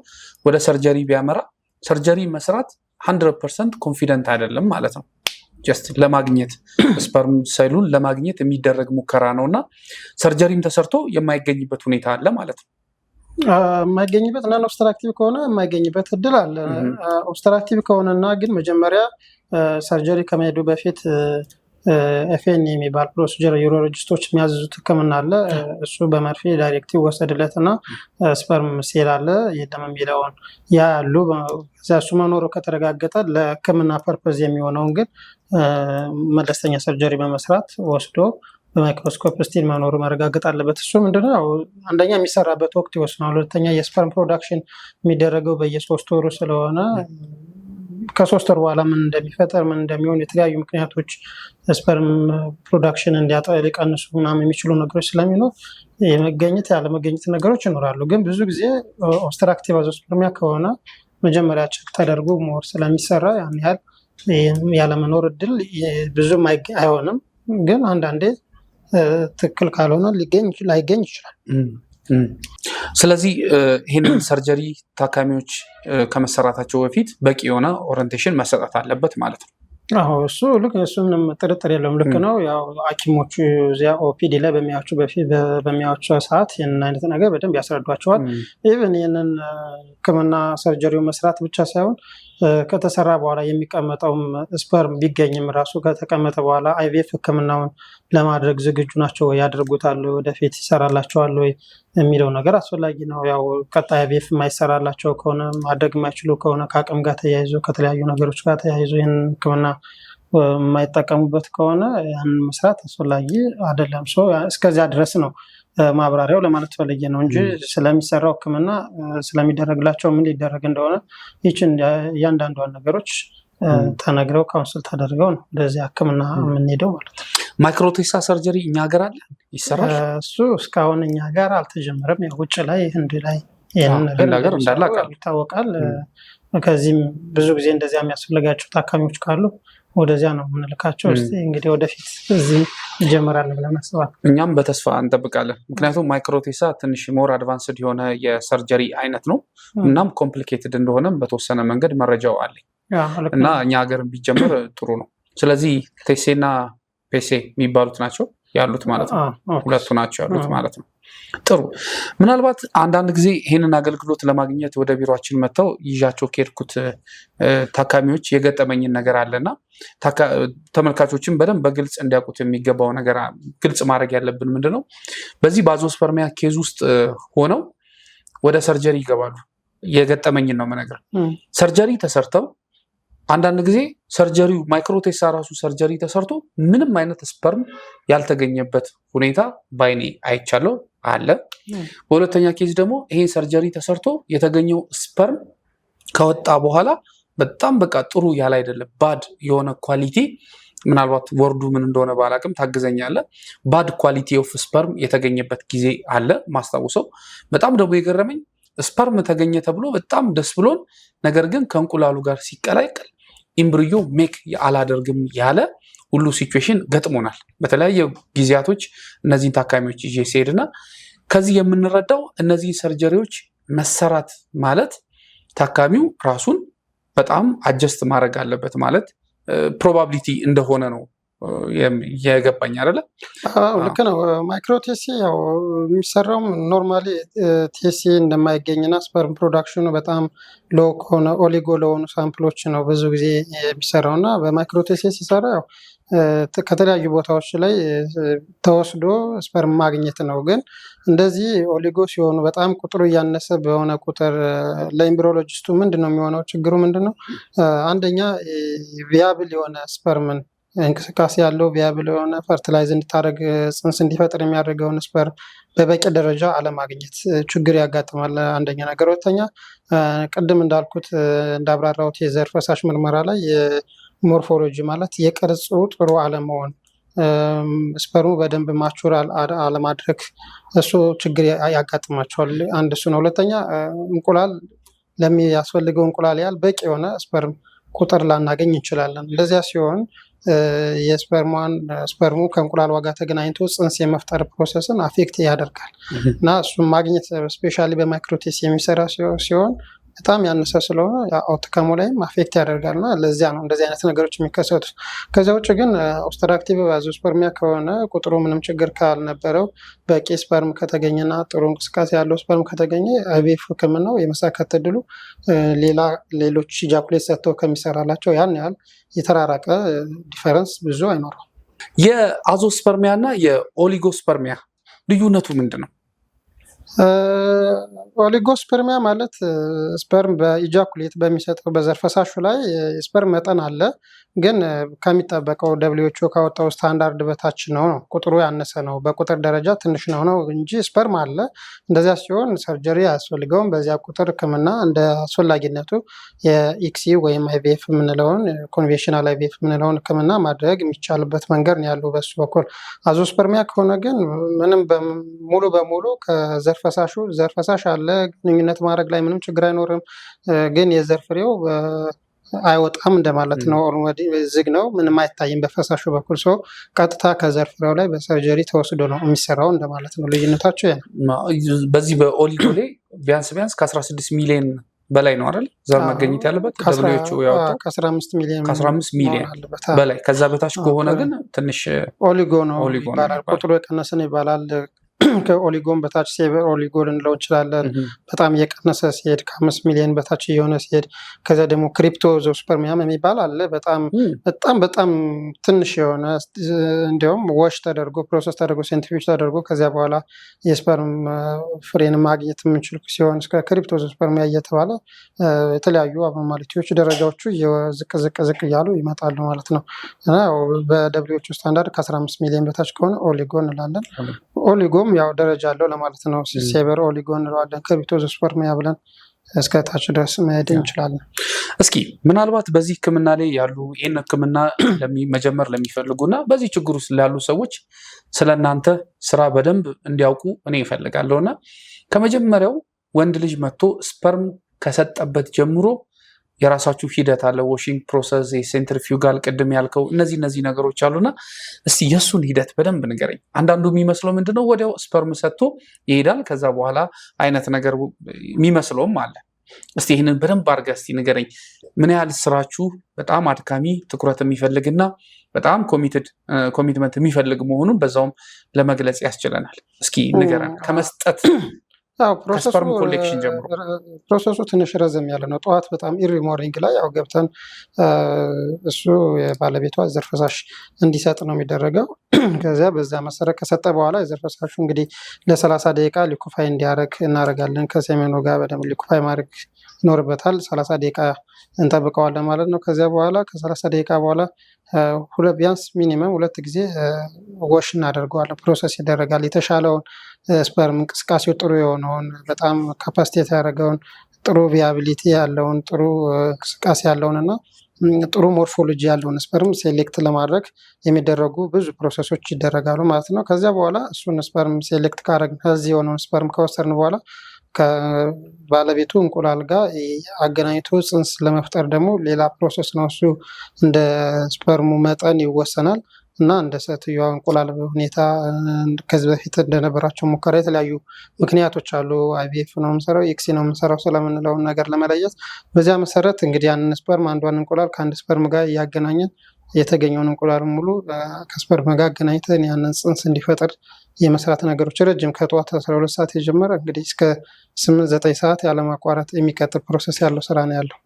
ወደ surgery ቢያመራ surgery መስራት 100% confident አይደለም ማለት ነው። Just ለማግኘት፣ sperm cell ኡን ለማግኘት የሚደረግ ሙከራ ነው እና surgery ም ተሰርቶ የማይገኝበት ሁኔታ አለ ማለት ነው። የማይገኝበት non obstructive ከሆነ የማይገኝበት እድል አለ። Obstructive ከሆነና ግን መጀመሪያ surgery ከመሄዱ በፊት FNA የሚባል procedure urologist ኦች የሚያዝዙት ሕክምና አለ። እሱ በመርፌ direct ይወሰድለት እና sperm cell አለ የለም የሚለውን ያያሉ። ከዚያ እሱ መኖሩ ከተረጋገጠ ለሕክምና purpose የሚሆነውን ግን መለስተኛ surgery በመስራት ወስዶ በማይክሮስኮፕ still መኖሩ መረጋገጥ አለበት። እሱ ምንድነው ያው አንደኛ የሚሰራበት ወቅት ይወስናል። ሁለተኛ የ sperm production የሚደረገው በየ3 ወሩ ስለሆነ ከ3 ወር በኋላ ምን እንደሚፈጠር፣ ምን እንደሚሆን፣ የተለያዩ ምክንያቶች sperm production እንዲያጣ ሊቀንሱ ምናምን የሚችሉ ነገሮች ስለሚኖር የመገኘት ያለመገኘት ነገሮች ይኖራሉ። ግን ብዙ ጊዜ obstructive azoospermia ከሆነ መጀመሪያ check ተደርጎ more ስለሚሰራ ያን ያህል ያለመኖር እድል ብዙም አይሆንም። ግን አንዳንዴ ትክክል ካልሆነ ላይገኝ ይችላል። ስለዚህ ይህንን surgery ታካሚዎች ከመሰራታቸው በፊት በቂ የሆነ orientation መሰጠት አለበት ማለት ነው። አዎ፣ እሱ ልክ፣ እሱ ምንም ጥርጥር የለውም። ልክ ነው። ያው ሐኪሞቹ እዚያ OPD ላይ በሚያዩቸው በፊት በሚያዩቸው ሰዓት ይህንን አይነት ነገር በደንብ ያስረዷቸዋል። Even ይህንን ሕክምና surgery ው መስራት ብቻ ሳይሆን ከተሰራ በኋላ የሚቀመጠውም sperm ቢገኝም ራሱ ከተቀመጠ በኋላ IVF ሕክምናውን ለማድረግ ዝግጁ ናቸው ወይ፣ ያደርጉታል፣ ወደፊት ይሰራላቸዋል ወይ የሚለው ነገር አስፈላጊ ነው። ያው ቀጣይ IVF የማይሰራላቸው ከሆነ፣ ማድረግ የማይችሉ ከሆነ፣ ከአቅም ጋር ተያይዞ፣ ከተለያዩ ነገሮች ጋር ተያይዞ ይህንን ሕክምና የማይጠቀሙበት ከሆነ ያንን መስራት አስፈላጊ አይደለም። So እስከዚያ ድረስ ነው ማብራሪያው ለማለት ፈልጌ ነው እንጂ ስለሚሰራው ሕክምና፣ ስለሚደረግላቸው፣ ምን ሊደረግ እንደሆነ ይችን እያንዳንዷን ነገሮች ተነግረው counsel ተደርገው ነው ወደዚያ ሕክምና የምንሄደው ማለት ነው። MicroTESE surgery እኛ ሀገር አለ፣ ይሰራል? እሱ እስካሁን እኛ ጋር አልተጀመረም። ያው ውጭ ላይ፣ ህንድ ላይ ይህንን ነገር ህንድ ሀገር እንዳለ አውቃለሁ። ይታወቃል። ከዚህም ብዙ ጊዜ እንደዚያ የሚያስፈልጋቸው ታካሚዎች ካሉ ወደዚያ ነው የምንልካቸው። እስኪ እንግዲህ ወደፊት እዚህ ይጀምራል ብለን አስባለሁ። እኛም በተስፋ እንጠብቃለን። ምክንያቱም microTESE ትንሽ more advanced የሆነ የ surgery አይነት ነው። እናም complicated እንደሆነም በተወሰነ መንገድ መረጃው አለኝ እና እኛ ሀገር ቢጀምር ጥሩ ነው። ስለዚህ TESE ና PESI የሚባሉት ናቸው ያሉት ማለት ነው። ሁለቱ ናቸው ያሉት ማለት ነው። ጥሩ። ምናልባት አንዳንድ ጊዜ ይህንን አገልግሎት ለማግኘት ወደ ቢሯችን መጥተው ይዣቸው ከሄድኩት ታካሚዎች የገጠመኝን ነገር አለና ተመልካቾችን በደንብ በግልጽ እንዲያውቁት የሚገባው ነገር ግልጽ ማድረግ ያለብን ምንድን ነው? በዚህ በ azoospermia case ውስጥ ሆነው ወደ surgery ይገባሉ። የገጠመኝን ነው የምነግርህ። Surgery ተሰርተው አንዳንድ ጊዜ surgery ው microTESE ራሱ surgery ተሰርቶ ምንም አይነት sperm ያልተገኘበት ሁኔታ ባይኔ አይቻለው አለ። በሁለተኛ case ደግሞ ይሄ surgery ተሰርቶ የተገኘው sperm ከወጣ በኋላ በጣም በቃ ጥሩ ያለ አይደለም፣ bad የሆነ quality፣ ምናልባት word ኡ ምን እንደሆነ ባላቅም ታግዘኛለህ። Bad quality of sperm የተገኘበት ጊዜ አለ ማስታውሰው። በጣም ደግሞ የገረመኝ sperm ተገኘ ተብሎ በጣም ደስ ብሎን፣ ነገር ግን ከእንቁላሉ ጋር ሲቀላቀል embryo make አላደርግም ያለ ሁሉ situation ገጥሞናል። በተለያየ ጊዜያቶች እነዚህን ታካሚዎች ይዤ ሲሄድና ከዚህ የምንረዳው እነዚህ surgery ዎች መሰራት ማለት ታካሚው ራሱን በጣም adjust ማድረግ አለበት ማለት probability እንደሆነ ነው የገባኝ፣ አይደለ? አዎ፣ ልክ ነው። MicroTESE ያው የሚሰራውም normally TESE እንደማይገኝና sperm production ኑ በጣም low ከሆነ፣ oligo ለሆኑ sample ኦች ነው ብዙ ጊዜ የሚሰራው። እና በ microTESE ሲሰራ ያው ከተለያዩ ቦታዎች ላይ ተወስዶ sperm ማግኘት ነው። ግን እንደዚህ oligo ሲሆኑ፣ በጣም ቁጥሩ እያነሰ በሆነ ቁጥር ለ embryologist ኡ ምንድን ነው የሚሆነው? ችግሩ ምንድን ነው? አንደኛ viable የሆነ sperm ን፣ እንቅስቃሴ ያለው viable የሆነ fertilize እንድታደርግ፣ ፅንስ እንዲፈጥር የሚያደርገውን sperm በበቂ ደረጃ አለማግኘት ችግር ያጋጥማል። አንደኛ ነገር። ሁለተኛ ቅድም እንዳልኩት፣ እንዳብራራሁት የዘር ፈሳሽ ምርመራ ላይ የ morphology ማለት የቅርጹ ጥሩ አለመሆን፣ sperm ኡ በደንብ mature አለማድረግ፣ እሱ ችግር ያጋጥማቸዋል። አንድ እሱ ነው። ሁለተኛ እንቁላል ለሚያስፈልገው እንቁላል ያህል በቂ የሆነ sperm ቁጥር ላናገኝ እንችላለን። እንደዚያ ሲሆን የ sperm ሟን sperm ኡ ከእንቁላል ጋር ተገናኝቶ ፅንስ የመፍጠር process ን affect ያደርጋል። እና እሱን ማግኘት especially በ microTESE የሚሰራ ሲሆን በጣም ያነሰ ስለሆነ outcome ኡ ላይም affect ያደርጋል። እና ለዚያ ነው እንደዚህ አይነት ነገሮች የሚከሰቱት። ከዚያ ውጭ ግን obstructive azoospermia ከሆነ፣ ቁጥሩ ምንም ችግር ካልነበረው፣ በቂ sperm ከተገኘና ጥሩ እንቅስቃሴ ያለው sperm ከተገኘ IVF ሕክምናው የመሳካት እድሉ ሌላ ሌሎች ejaculate ሰጥተው ከሚሰራላቸው ያን ያህል የተራራቀ difference ብዙ አይኖረውም። የ azoospermia እና የ oligospermia ልዩነቱ ምንድን ነው? Oligospermia ማለት sperm በ ejaculate በሚሰጠው በዘር ፈሳሹ ላይ የ sperm መጠን አለ፣ ግን ከሚጠበቀው WHO ካወጣው ስታንዳርድ በታች ነው። ቁጥሩ ያነሰ ነው። በቁጥር ደረጃ ትንሽ ነው እንጂ sperm አለ። እንደዚያ ሲሆን surgery አያስፈልገውም። በዚያ ቁጥር ሕክምና እንደ አስፈላጊነቱ የ ICSI ወይም IVF የምንለውን፣ conventional IVF የምንለውን ሕክምና ማድረግ የሚቻልበት መንገድ ነው ያለው በሱ በኩል። Azoospermia ከሆነ ግን ምንም ሙሉ በሙሉ ከዘር ፈሳሹ ዘር ፈሳሽ አለ፣ ግንኙነት ማድረግ ላይ ምንም ችግር አይኖርም። ግን የዘር ፍሬው አይወጣም እንደማለት ነው። Already ዝግ ነው፣ ምንም አይታይም በፈሳሹ በኩል። So ቀጥታ ከዘር ፍሬው ላይ በ surgery ተወስዶ ነው የሚሰራው እንደማለት ነው። ልዩነታቸው ይሄ ነው። በዚህ በ oligo ላይ ቢያንስ ቢያንስ ከ16 ሚሊዮን በላይ ነው አይደል ዘር መገኘት ያለበት? WHO ያወጣው ከ15 ሚሊዮን ከ15 ሚሊዮን መሆን አለበት። በላይ። ከዛ በታች ከሆነ ግን ትንሽ oligo ነው oligo ነው ይባላል። የሚባለው። ቁጥሩ የቀነሰ ነው ይባላል። ከ oligo ም በታች severe oligo ልንለው እንችላለን። በጣም እየቀነሰ ሲሄድ፣ ከ5 ሚሊዮን በታች እየሆነ ሲሄድ፣ ከዚያ ደግሞ cryptozoospermia ም የሚባል አለ። በጣም በጣም በጣም ትንሽ የሆነ፣ እንዲያውም wash ተደርጎ፣ process ተደርጎ፣ centrifuge ተደርጎ ከዚያ በኋላ የ sperm ፍሬን ማግኘት የምንችል ሲሆን እስከ cryptozoospermia እየተባለ የተለያዩ abnormality ዎች ደረጃዎቹ ዝቅ ዝቅ ዝቅ እያሉ ይመጣሉ ማለት ነው። እና ያው በ WHO standard ከ15 ሚሊዮን በታች ከሆነ oligo እንላለን። Oligo ም ያው ደረጃ አለው ለማለት ነው። Severe oligo እንለዋለን። Cryptozoospermia ብለን እስከ ታች ድረስ መሄድ እንችላለን። እስኪ ምናልባት በዚህ ሕክምና ላይ ያሉ፣ ይህን ሕክምና መጀመር ለሚፈልጉ እና በዚህ ችግር ውስጥ ላሉ ሰዎች ስለ እናንተ ስራ በደንብ እንዲያውቁ እኔ እፈልጋለሁ። እና ከመጀመሪያው ወንድ ልጅ መጥቶ sperm ከሰጠበት ጀምሮ የራሳችሁ ሂደት አለ። Washing process፣ የ centrifugal ቅድም ያልከው እነዚህ ነገሮች አሉና እስቲ የእሱን ሂደት በደንብ ንገረኝ። አንዳንዱ የሚመስለው ምንድነው፣ ወዲያው sperm ሰጥቶ ይሄዳል፣ ከዛ በኋላ አይነት ነገር የሚመስለውም አለ። እስቲ ይህንን በደንብ አድርገህ እስቲ ንገረኝ። ምን ያህል ስራችሁ በጣም አድካሚ፣ ትኩረት የሚፈልግና በጣም commitment የሚፈልግ መሆኑን በዛውም ለመግለጽ ያስችለናል። እስኪ ንገረን ከመስጠት ያው process ኡ ከ sperm collection ጀምሮ። Process ኡ ትንሽ ረዘም ያለ ነው። ጠዋት በጣም early morning ላይ ያው ገብተን እሱ የባለቤቷ ዘር ፈሳሽ እንዲሰጥ ነው የሚደረገው። ከዚያ በዛ መሰረት ከሰጠ በኋላ የዘር ፈሳሹ እንግዲህ ለ30 ደቂቃ liquefy እንዲያደርግ እናደርጋለን። ከ semen ኡ ጋር በደንብ liquefy ማድረግ ይኖርበታል። 30 ደቂቃ እንጠብቀዋለን ማለት ነው። ከዚያ በኋላ ከ30 ደቂቃ በኋላ ሁለት ቢያንስ minimum ሁለት ጊዜ wash እናደርገዋለን። Process ይደረጋል። የተሻለውን sperm፣ እንቅስቃሴው ጥሩ የሆነውን፣ በጣም capacitate ያደረገውን፣ ጥሩ viability ያለውን፣ ጥሩ እንቅስቃሴ ያለውን እና ጥሩ morphology ያለውን sperm select ለማድረግ የሚደረጉ ብዙ process ኦች ይደረጋሉ ማለት ነው። ከዚያ በኋላ እሱን sperm select ካረግን፣ ከዚህ የሆነውን sperm ከወሰድን በኋላ ከባለቤቱ እንቁላል ጋር አገናኝቶ ጽንስ ለመፍጠር ደግሞ ሌላ process ነው። እሱ እንደ sperm ኡ መጠን ይወሰናል እና እንደ ሴትዮዋ እንቁላል ሁኔታ፣ ከዚህ በፊት እንደነበራቸው ሙከራ፣ የተለያዩ ምክንያቶች አሉ። IVF ነው የምንሰራው፣ ICSI ነው የምንሰራው ስለምንለውን ነገር ለመለየት በዚያ መሰረት እንግዲህ ያንን sperm፣ አንዷን እንቁላል ከአንድ sperm ጋር እያገናኘን፣ የተገኘውን እንቁላል ሙሉ ከ sperm ጋር አገናኝተን ያንን ጽንስ እንዲፈጠር የመስራት ነገሮች ረጅም፣ ከጠዋት 12 ሰዓት የጀመረ እንግዲህ እስከ 8 9 ሰዓት ያለማቋረጥ የሚቀጥል process ያለው ስራ ነው ያለው።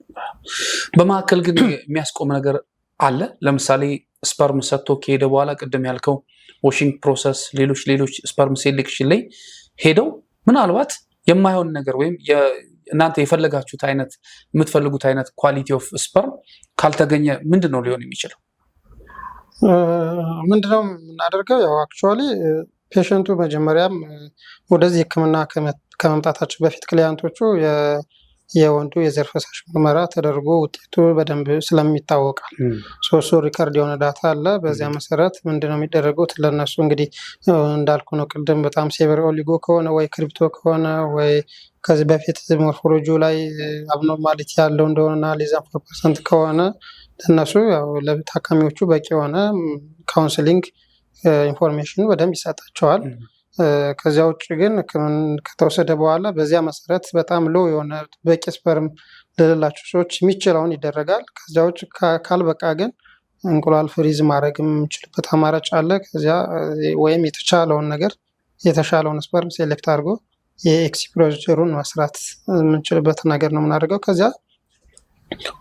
በመካከል ግን የሚያስቆም ነገር አለ? ለምሳሌ sperm ሰጥቶ ከሄደ በኋላ ቅድም ያልከው washing process፣ ሌሎች ሌሎች sperm selection ላይ ሄደው ምናልባት የማይሆን ነገር ወይም እናንተ የፈለጋችሁት አይነት፣ የምትፈልጉት አይነት quality of sperm ካልተገኘ ምንድን ነው ሊሆን የሚችለው? ምንድነው የምናደርገው? ያው actually patient ኡ መጀመሪያም ወደዚህ ሕክምና ከመምጣታቸው በፊት client ኦቹ የወንዱ የዘር ፈሳሽ ምርመራ ተደርጎ ውጤቱ በደንብ ስለሚታወቃል። So record የሆነ data አለ። በዚያ መሰረት ምንድነው የሚደረጉት? ለእነሱ እንግዲህ እንዳልኩ ነው ቅድም፣ በጣም severe oligo ከሆነ ወይ crypto ከሆነ ወይ ከዚህ በፊት morphology ላይ abnormality ያለው እንደሆነና less than 4% ከሆነ ለእነሱ ያው ለታካሚዎቹ በቂ የሆነ counseling information በደንብ ይሰጣቸዋል። ከዚያ ውጭ ግን ከተወሰደ በኋላ በዚያ መሰረት በጣም low የሆነ፣ በቂ sperm ለሌላቸው ሰዎች የሚችለውን ይደረጋል። ከዚያ ውጭ ካልበቃ ግን እንቁላል freeze ማድረግ የምንችልበት አማራጭ አለ። ከዚያ ወይም የተቻለውን ነገር፣ የተሻለውን sperm select አድርጎ የ ICSI procedure ኡን መስራት የምንችልበት ነገር ነው የምናደርገው። ከዚያ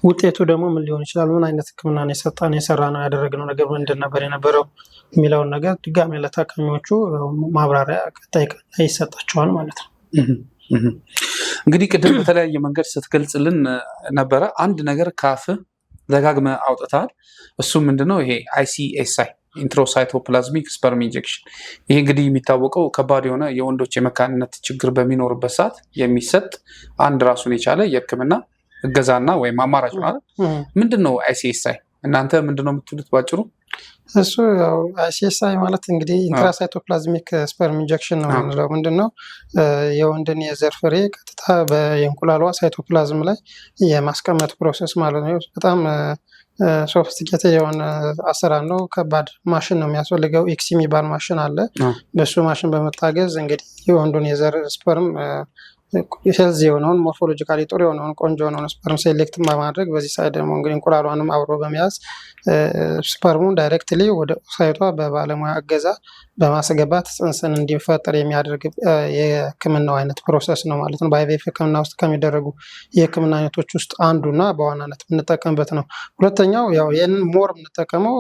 ውጤቱ ደግሞ ምን ሊሆን ይችላል፣ ምን አይነት ሕክምና ነው የሰጠን፣ የሰራ ነው፣ ያደረግነው ነገር ምንድን ነበር የነበረው የሚለውን ነገር ድጋሜ ለታካሚዎቹ ማብራሪያ ቀጣይ ቀን ላይ ይሰጣቸዋል ማለት ነው። እንግዲህ ቅድም በተለያየ መንገድ ስትገልጽልን ነበረ። አንድ ነገር ከአፍህ ደጋግመህ አውጥተሃል። እሱም ምንድነው? ይሄ ICSI፣ intracytoplasmic sperm injection። ይሄ እንግዲህ የሚታወቀው ከባድ የሆነ የወንዶች የመካንነት ችግር በሚኖርበት ሰዓት የሚሰጥ አንድ ራሱን የቻለ የህክምና እገዛና ወይም አማራጭ ነው አይደል? ምንድን ነው ICSI? እናንተ ምንድን ነው የምትሉት ባጭሩ? እሱ ያው ICSI ማለት እንግዲህ intracytoplasmic sperm injection ነው የምንለው። ምንድን ነው? የወንድን የዘር ፍሬ ቀጥታ የእንቁላሏ ሳይቶፕላዝም ላይ የማስቀመጥ process ማለት ነው። በጣም sophisticated የሆነ አሰራር ነው። ከባድ ማሽን ነው የሚያስፈልገው። ICSI የሚባል ማሽን አለ። በሱ ማሽን በመታገዝ እንግዲህ የወንዱን የዘር sperm፣ healthy የሆነውን፣ morphologically ጥሩ የሆነውን፣ ቆንጆ የሆነውን sperm select በማድረግ፣ በዚህ side ደግሞ እንግዲህ እንቁላሏንም አብሮ በመያዝ sperm ኡን directly ወደ oocyte ኧ በባለሙያ እገዛ በማስገባት ጽንስን እንዲፈጠር የሚያደርግ የሕክምናው አይነት process ነው ማለት ነው። በ IVF ሕክምና ውስጥ ከሚደረጉ የሕክምና አይነቶች ውስጥ አንዱና በዋናነት የምንጠቀምበት ነው። ሁለተኛው ያው ይህንን more የምንጠቀመው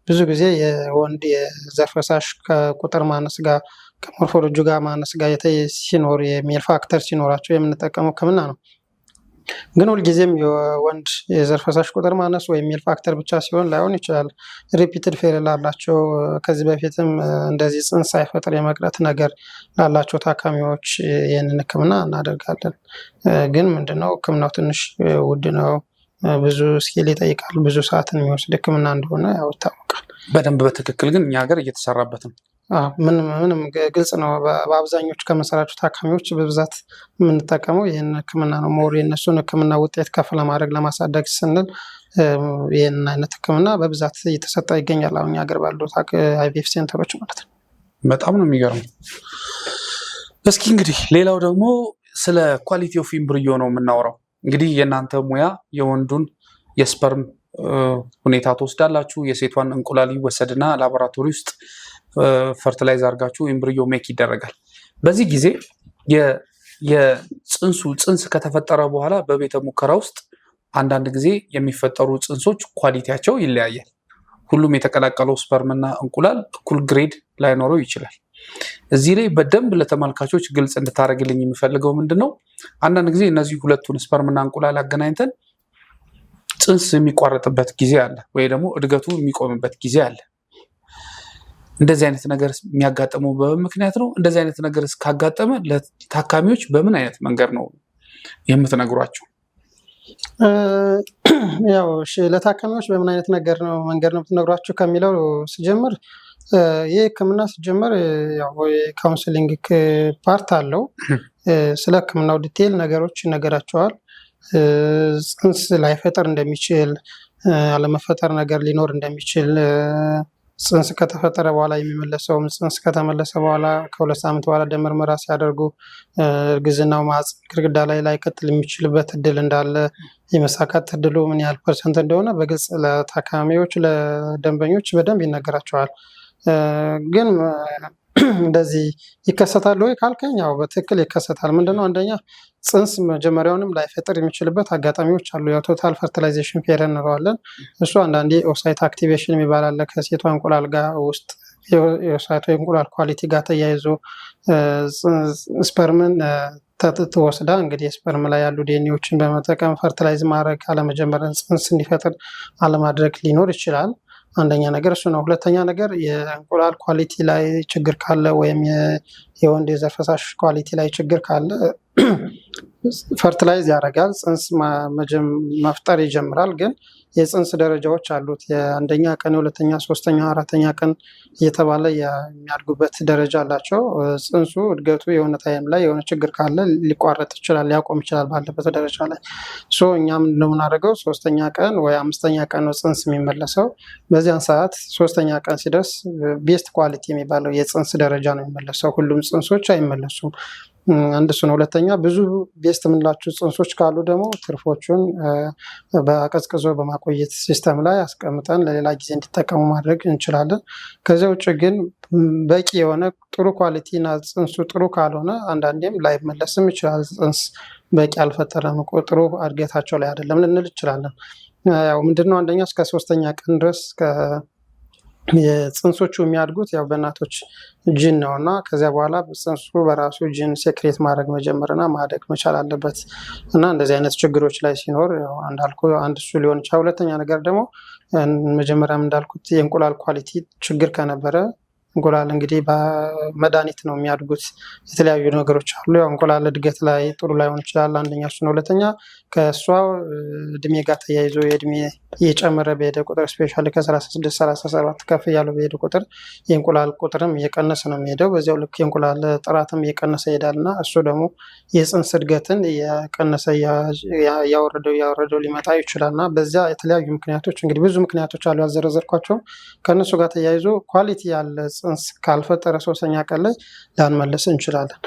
ብዙ ጊዜ የወንድ የዘር ፈሳሽ ከቁጥር ማነስ ጋር፣ ከ morphology ጋር ማነስ ጋር ሲኖር፣ የ male factor ሲኖራቸው የምንጠቀመው ህክምና ነው። ግን ሁልጊዜም የወንድ የዘር ፈሳሽ ቁጥር ማነስ ወይም male factor ብቻ ሲሆን ላይሆን ይችላል። Repeated failure ላላቸው፣ ከዚህ በፊትም እንደዚህ ጽንስ ሳይፈጥር የመቅረት ነገር ላላቸው ታካሚዎች ይህንን ህክምና እናደርጋለን። ግን ምንድነው፣ ህክምናው ትንሽ ውድ ነው። ብዙ skill ይጠይቃል። ብዙ ሰዓትን የሚወስድ ህክምና እንደሆነ ያው ይታወቃል። በደንብ በትክክል ግን እኛ ሀገር እየተሰራበት ነው። ምንም ግልጽ ነው። በአብዛኞቹ ከምንሰራቸው ታካሚዎች በብዛት የምንጠቀመው ይህን ህክምና ነው። More የእነሱን ህክምና ውጤት ከፍ ለማድረግ፣ ለማሳደግ ስንል ይህንን አይነት ህክምና በብዛት እየተሰጠ ይገኛል። አሁን እኛ ሀገር ባሉት IVF center ኦች ማለት ነው። በጣም ነው የሚገርመው። እስኪ እንግዲህ ሌላው ደግሞ ስለ quality of embryo ነው የምናወራው። እንግዲህ የእናንተ ሙያ የወንዱን የ sperm ሁኔታ ትወስዳላችሁ፣ የሴቷን እንቁላል ይወሰድና ላቦራቶሪ ውስጥ fertilize አድርጋችሁ embryo make ይደረጋል። በዚህ ጊዜ የፅንሱ ፅንስ ከተፈጠረ በኋላ በቤተ ሙከራ ውስጥ አንዳንድ ጊዜ የሚፈጠሩ ፅንሶች quality ያቸው ይለያያል። ሁሉም የተቀላቀለው sperm ና እንቁላል እኩል grade ላይኖረው ይችላል። እዚህ ላይ በደንብ ለተመልካቾች ግልጽ እንድታደርግልኝ የምፈልገው ምንድን ነው፣ አንዳንድ ጊዜ እነዚህ ሁለቱን sperm ና እንቁላል አገናኝተን ፅንስ የሚቋረጥበት ጊዜ አለ፣ ወይ ደግሞ እድገቱ የሚቆምበት ጊዜ አለ። እንደዚህ አይነት ነገር የሚያጋጥመው በምን ምክንያት ነው? እንደዚህ አይነት ነገር ካጋጠመ ለታካሚዎች በምን አይነት መንገድ ነው የምትነግሯቸው? ያው እሺ፣ ለታካሚዎች በምን አይነት ነገር ነው መንገድ ነው የምትነግሯቸው ከሚለው ስጀምር፣ ይህ ህክምና ሲጀመር ያው የ counseling part አለው። ስለ ህክምናው detail ነገሮች ይነገራቸዋል። ጽንስ ላይፈጠር እንደሚችል፣ አለመፈጠር ነገር ሊኖር እንደሚችል፣ ጽንስ ከተፈጠረ በኋላ የሚመለሰውም፣ ጽንስ ከተመለሰ በኋላ ከ2 ሳምንት በኋላ ደም ምርመራ ሲያደርጉ እርግዝናው ማህፀን ግድግዳ ላይ ላይቀጥል የሚችልበት እድል እንዳለ፣ የመሳካት እድሉ ምን ያህል percent እንደሆነ በግልጽ ለታካሚዎች፣ ለደንበኞች በደንብ ይነገራቸዋል። ግን እንደዚህ ይከሰታል ወይ ካልከኝ፣ ያው በትክክል ይከሰታል። ምንድነው፣ አንደኛ ጽንስ መጀመሪያውንም ላይፈጥር የሚችልበት አጋጣሚዎች አሉ። ያው total fertilization failure እንለዋለን። እሱ አንዳንዴ oocyte activation የሚባል አለ፣ ከሴቷ እንቁላል ጋር ውስጥ የ oocyte እንቁላል quality ጋር ተያይዞ sperm ን ትወስዳ እንግዲህ የ sperm ላይ ያሉ ዲኤንኤዎችን በመጠቀም fertilize ማድረግ አለመጀመርን፣ ጽንስ እንዲፈጥር አለማድረግ ሊኖር ይችላል። አንደኛ ነገር እሱ ነው። ሁለተኛ ነገር የእንቁላል quality ላይ ችግር ካለ ወይም የወንድ የዘር ፈሳሽ quality ላይ ችግር ካለ fertilize ያደርጋል፣ ጽንስ መፍጠር ይጀምራል። ግን የጽንስ ደረጃዎች አሉት። የአንደኛ ቀን፣ የሁለተኛ፣ ሶስተኛ፣ አራተኛ ቀን እየተባለ የሚያድጉበት ደረጃ አላቸው። ጽንሱ እድገቱ የሆነ time ላይ የሆነ ችግር ካለ ሊቋረጥ ይችላል፣ ሊያቆም ይችላል ባለበት ደረጃ ላይ። So እኛ ምንድነው የምናደርገው? ሶስተኛ ቀን ወይ አምስተኛ ቀን ነው ጽንስ የሚመለሰው። በዚያን ሰዓት ሶስተኛ ቀን ሲደርስ best quality የሚባለው የጽንስ ደረጃ ነው የሚመለሰው። ሁሉም ጽንሶች አይመለሱም። አንድ እሱ ነው። ሁለተኛ ብዙ best የምንላቸው ጽንሶች ካሉ ደግሞ ትርፎቹን በአቀዝቅዞ በማቆየት system ላይ አስቀምጠን ለሌላ ጊዜ እንዲጠቀሙ ማድረግ እንችላለን። ከዚያ ውጭ ግን በቂ የሆነ ጥሩ quality እና ጽንሱ ጥሩ ካልሆነ አንዳንዴም ላይመለስም ይችላል ጽንስ። በቂ አልፈጠረም፣ ቁጥሩ እድገታቸው ላይ አይደለም ልንል እንችላለን። ያው ምንድነው፣ አንደኛ እስከ ሶስተኛ ቀን ድረስ የፅንሶቹ የሚያድጉት ያው በእናቶች ጂን ነው እና ከዚያ በኋላ ፅንሱ በራሱ gene secrete ማድረግ መጀመርና ማደግ መቻል አለበት። እና እንደዚህ አይነት ችግሮች ላይ ሲኖር ያው እንዳልኩ አንድ እሱ ሊሆን ይችላል። ሁለተኛ ነገር ደግሞ መጀመሪያም እንዳልኩት የእንቁላል quality ችግር ከነበረ፣ እንቁላል እንግዲህ በመድኃኒት ነው የሚያድጉት፣ የተለያዩ ነገሮች አሉ። ያው እንቁላል እድገት ላይ ጥሩ ላይሆን ይችላል። አንደኛ እሱ ነው። ሁለተኛ ከእሷ እድሜ ጋር ተያይዞ የእድሜ እየጨመረ በሄደ ቁጥር፣ especially ከ36 37 ከፍ እያሉ በሄደ ቁጥር የእንቁላል ቁጥርም እየቀነሰ ነው የሚሄደው። በዚያው ልክ የእንቁላል ጥራትም እየቀነሰ ይሄዳል እና እሱ ደግሞ የፅንስ እድገትን እየቀነሰ፣ እያወረደው እያወረደው ሊመጣ ይችላል። እና በዚያ የተለያዩ ምክንያቶች፣ እንግዲህ ብዙ ምክንያቶች አሉ ያልዘረዘርኳቸውም፣ ከእነሱ ጋር ተያይዞ quality ያለ ፅንስ ካልፈጠረ ሶስተኛ ቀን ላይ ላንመልስ እንችላለን።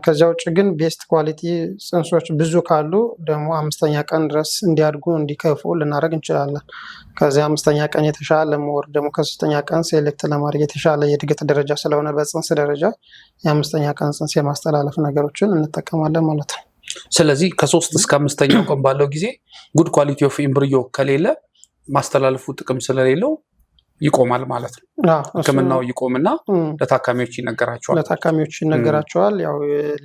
ከዚያ ውጭ ግን best quality ፅንሶች ብዙ ካሉ ደግሞ አምስተኛ ቀን ድረስ እንዲያድጉ፣ እንዲከፉ ልናደርግ እንችላለን። ከዚያ አምስተኛ ቀን የተሻለ more ደግሞ ከሶስተኛ ቀን select ለማድረግ የተሻለ የእድገት ደረጃ ስለሆነ በፅንስ ደረጃ የአምስተኛ ቀን ፅንስ የማስተላለፍ ነገሮችን እንጠቀማለን ማለት ነው። ስለዚህ ከ3 እስከ አምስተኛው ቀን ባለው ጊዜ good quality of embryo ከሌለ ማስተላለፉ ጥቅም ስለሌለው ይቆማል ማለት ነው። ሕክምናው ይቆምና ለታካሚዎች ይነገራቸዋል። ለታካሚዎች ይነገራቸዋል። ያው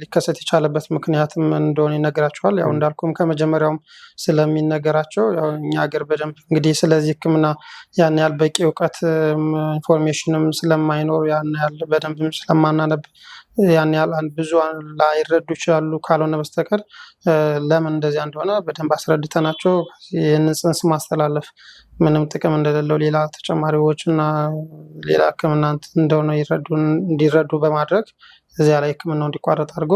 ሊከሰት የቻለበት ምክንያትም እንደሆነ ይነገራቸዋል። ያው እንዳልኩም ከመጀመሪያውም ስለሚነገራቸው፣ ያው እኛ ሀገር በደንብ እንግዲህ ስለዚህ ሕክምና ያን ያህል በቂ እውቀት information ም ስለማይኖር፣ ያን ያህል በደንብም ስለማናነብ ያን ያህል ብዙ ላይረዱ ይችላሉ። ካልሆነ በስተቀር ለምን እንደዚያ እንደሆነ በደንብ አስረድተናቸው ይህንን ፅንስ ማስተላለፍ ምንም ጥቅም እንደሌለው፣ ሌላ ተጨማሪ ወጪ እና ሌላ ሕክምና እንደሆነ እንዲረዱ በማድረግ እዚያ ላይ ሕክምናው እንዲቋረጥ አድርጎ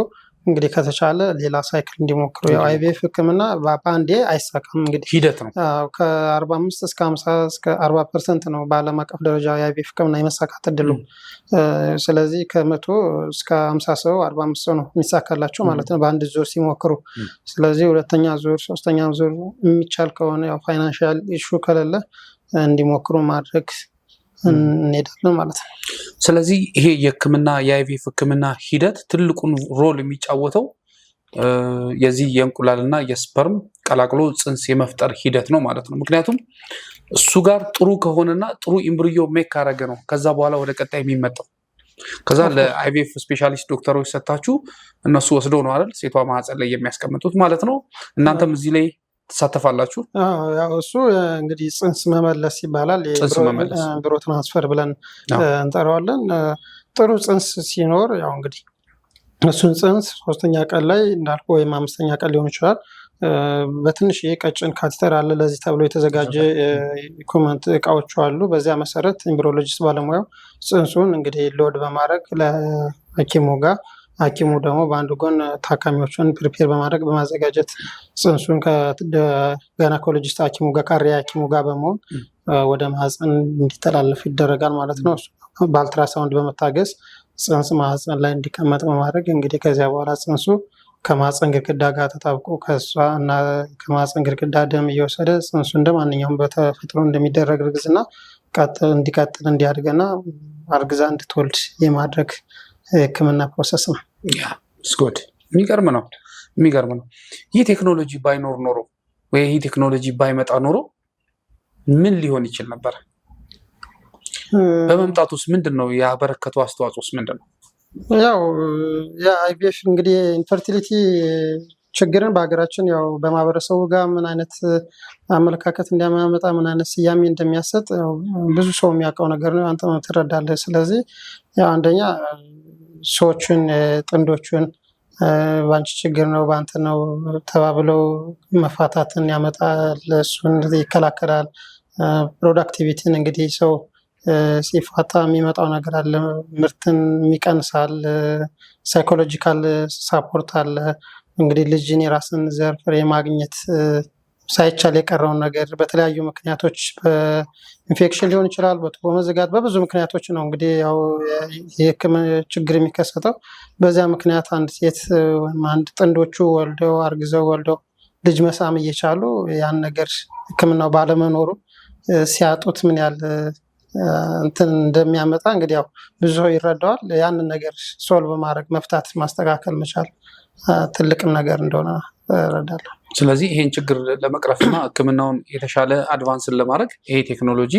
እንግዲህ ከተቻለ ሌላ cycle እንዲሞክሩ። ያው IVF ሕክምና በአንዴ አይሳካም። እንግዲህ ሂደት ነው። ከ45 እስከ 50 እስከ 40% ነው በዓለም አቀፍ ደረጃ የ IVF ሕክምና የመሳካት እድሉ። ስለዚህ ከ100 እስከ 50 ሰው 45 ሰው ነው የሚሳካላቸው ማለት ነው በአንድ ዙር ሲሞክሩ። ስለዚህ ሁለተኛ ዙር፣ ሶስተኛ ዙር የሚቻል ከሆነ፣ ያው financial issue ከሌለ እንዲሞክሩ ማድረግ እንሄዳለን ማለት ነው። ስለዚህ ይሄ የህክምና የ IVF ህክምና ሂደት ትልቁን role የሚጫወተው የዚህ የእንቁላልና የ sperm ቀላቅሎ ፅንስ የመፍጠር ሂደት ነው ማለት ነው። ምክንያቱም እሱ ጋር ጥሩ ከሆነና ጥሩ embryo make ካረገ ነው ከዛ በኋላ ወደ ቀጣይ የሚመጣው። ከዛ ለ IVF specialist ዶክተሮች ሰጥታችሁ እነሱ ወስደው ነው አይደል ሴቷ ማህፀን ላይ የሚያስቀምጡት ማለት ነው። እናንተም እዚህ ላይ ትሳተፋላችሁ? ያው እሱ እንግዲህ ፅንስ መመለስ ይባላል። ፅንስ መመለስ። Embryo transfer ብለን እንጠራዋለን። ጥሩ ፅንስ ሲኖር ያው እንግዲህ እሱን ፅንስ ሶስተኛ ቀን ላይ እንዳልኩ ወይም አምስተኛ ቀን ሊሆን ይችላል። በትንሽ ቀጭን catheter አለ፣ ለዚህ ተብሎ የተዘጋጀ equipment እቃዎቹ አሉ። በዚያ መሰረት embryologist ባለሙያው ፅንሱን እንግዲህ load በማድረግ ለሐኪሙ ጋር፣ ሐኪሙ ደግሞ በአንድ ጎን ታካሚዎቹን prepare በማድረግ፣ በማዘጋጀት ፅንሱን ከ gynecologist ሐኪሙ ጋር፣ ካሪያ ሐኪሙ ጋር በመሆን ወደ ማህፀን እንዲተላለፍ ይደረጋል ማለት ነው። በአልትራሳውንድ በመታገዝ ፅንስ ማህፀን ላይ እንዲቀመጥ በማድረግ እንግዲህ ከዚያ በኋላ ፅንሱ ከማህፀን ግድግዳ ጋር ተጣብቆ ከእሷ እና ከማህፀን ግድግዳ ደም እየወሰደ ፅንሱ እንደ ማንኛውም በተፈጥሮ እንደሚደረግ እርግዝና እንዲቀጥል፣ እንዲያድግና አርግዛ እንድትወልድ የማድረግ የህክምና process ነው። Good፣ የሚገርም ነው። የሚገርም ነው። ይህ ቴክኖሎጂ ባይኖር ኖሮ ወይ ይህ ቴክኖሎጂ ባይመጣ ኖሮ ምን ሊሆን ይችል ነበር? በመምጣት ውስጥ ምንድን ነው ያበረከቱ አስተዋጽኦስ ምንድን ነው? ያው የ IVF እንግዲህ infertility ችግርን በሀገራችን ያው በማህበረሰቡ ጋር ምን አይነት አመለካከት እንደሚያመጣ፣ ምን አይነት ስያሜ እንደሚያሰጥ ያው ብዙ ሰው የሚያውቀው ነገር ነው። አንተም ትረዳለህ። ስለዚህ ያው አንደኛ ሰዎቹን፣ ጥንዶቹን በአንቺ ችግር ነው፣ በአንተ ነው ተባብለው መፋታትን ያመጣል። እሱን ይከላከላል። Productivity ን እንግዲህ ሰው ሲፋታ የሚመጣው ነገር አለ። ምርትን ይቀንሳል። Psychological support አለ። እንግዲህ ልጅን፣ የራስን ዘር ፍሬ ማግኘት ሳይቻል የቀረውን ነገር በተለያዩ ምክንያቶች፣ በኢንፌክሽን ሊሆን ይችላል፣ በቱቦ መዘጋት፣ በብዙ ምክንያቶች ነው እንግዲህ ያው የሕክምና ችግር የሚከሰተው። በዚያ ምክንያት አንድ ሴት ወይም አንድ ጥንዶቹ ወልደው፣ አርግዘው ወልደው ልጅ መሳም እየቻሉ ያን ነገር ሕክምናው ባለመኖሩ ሲያጡት ምን ያህል እንትን እንደሚያመጣ እንግዲህ ያው ብዙ ሰው ይረዳዋል። ያንን ነገር solve ማድረግ፣ መፍታት፣ ማስተካከል መቻል ትልቅም ነገር እንደሆነ እረዳለሁ። ስለዚህ ይሄን ችግር ለመቅረፍና ሕክምናውን የተሻለ advance ን ለማድረግ ይሄ ቴክኖሎጂ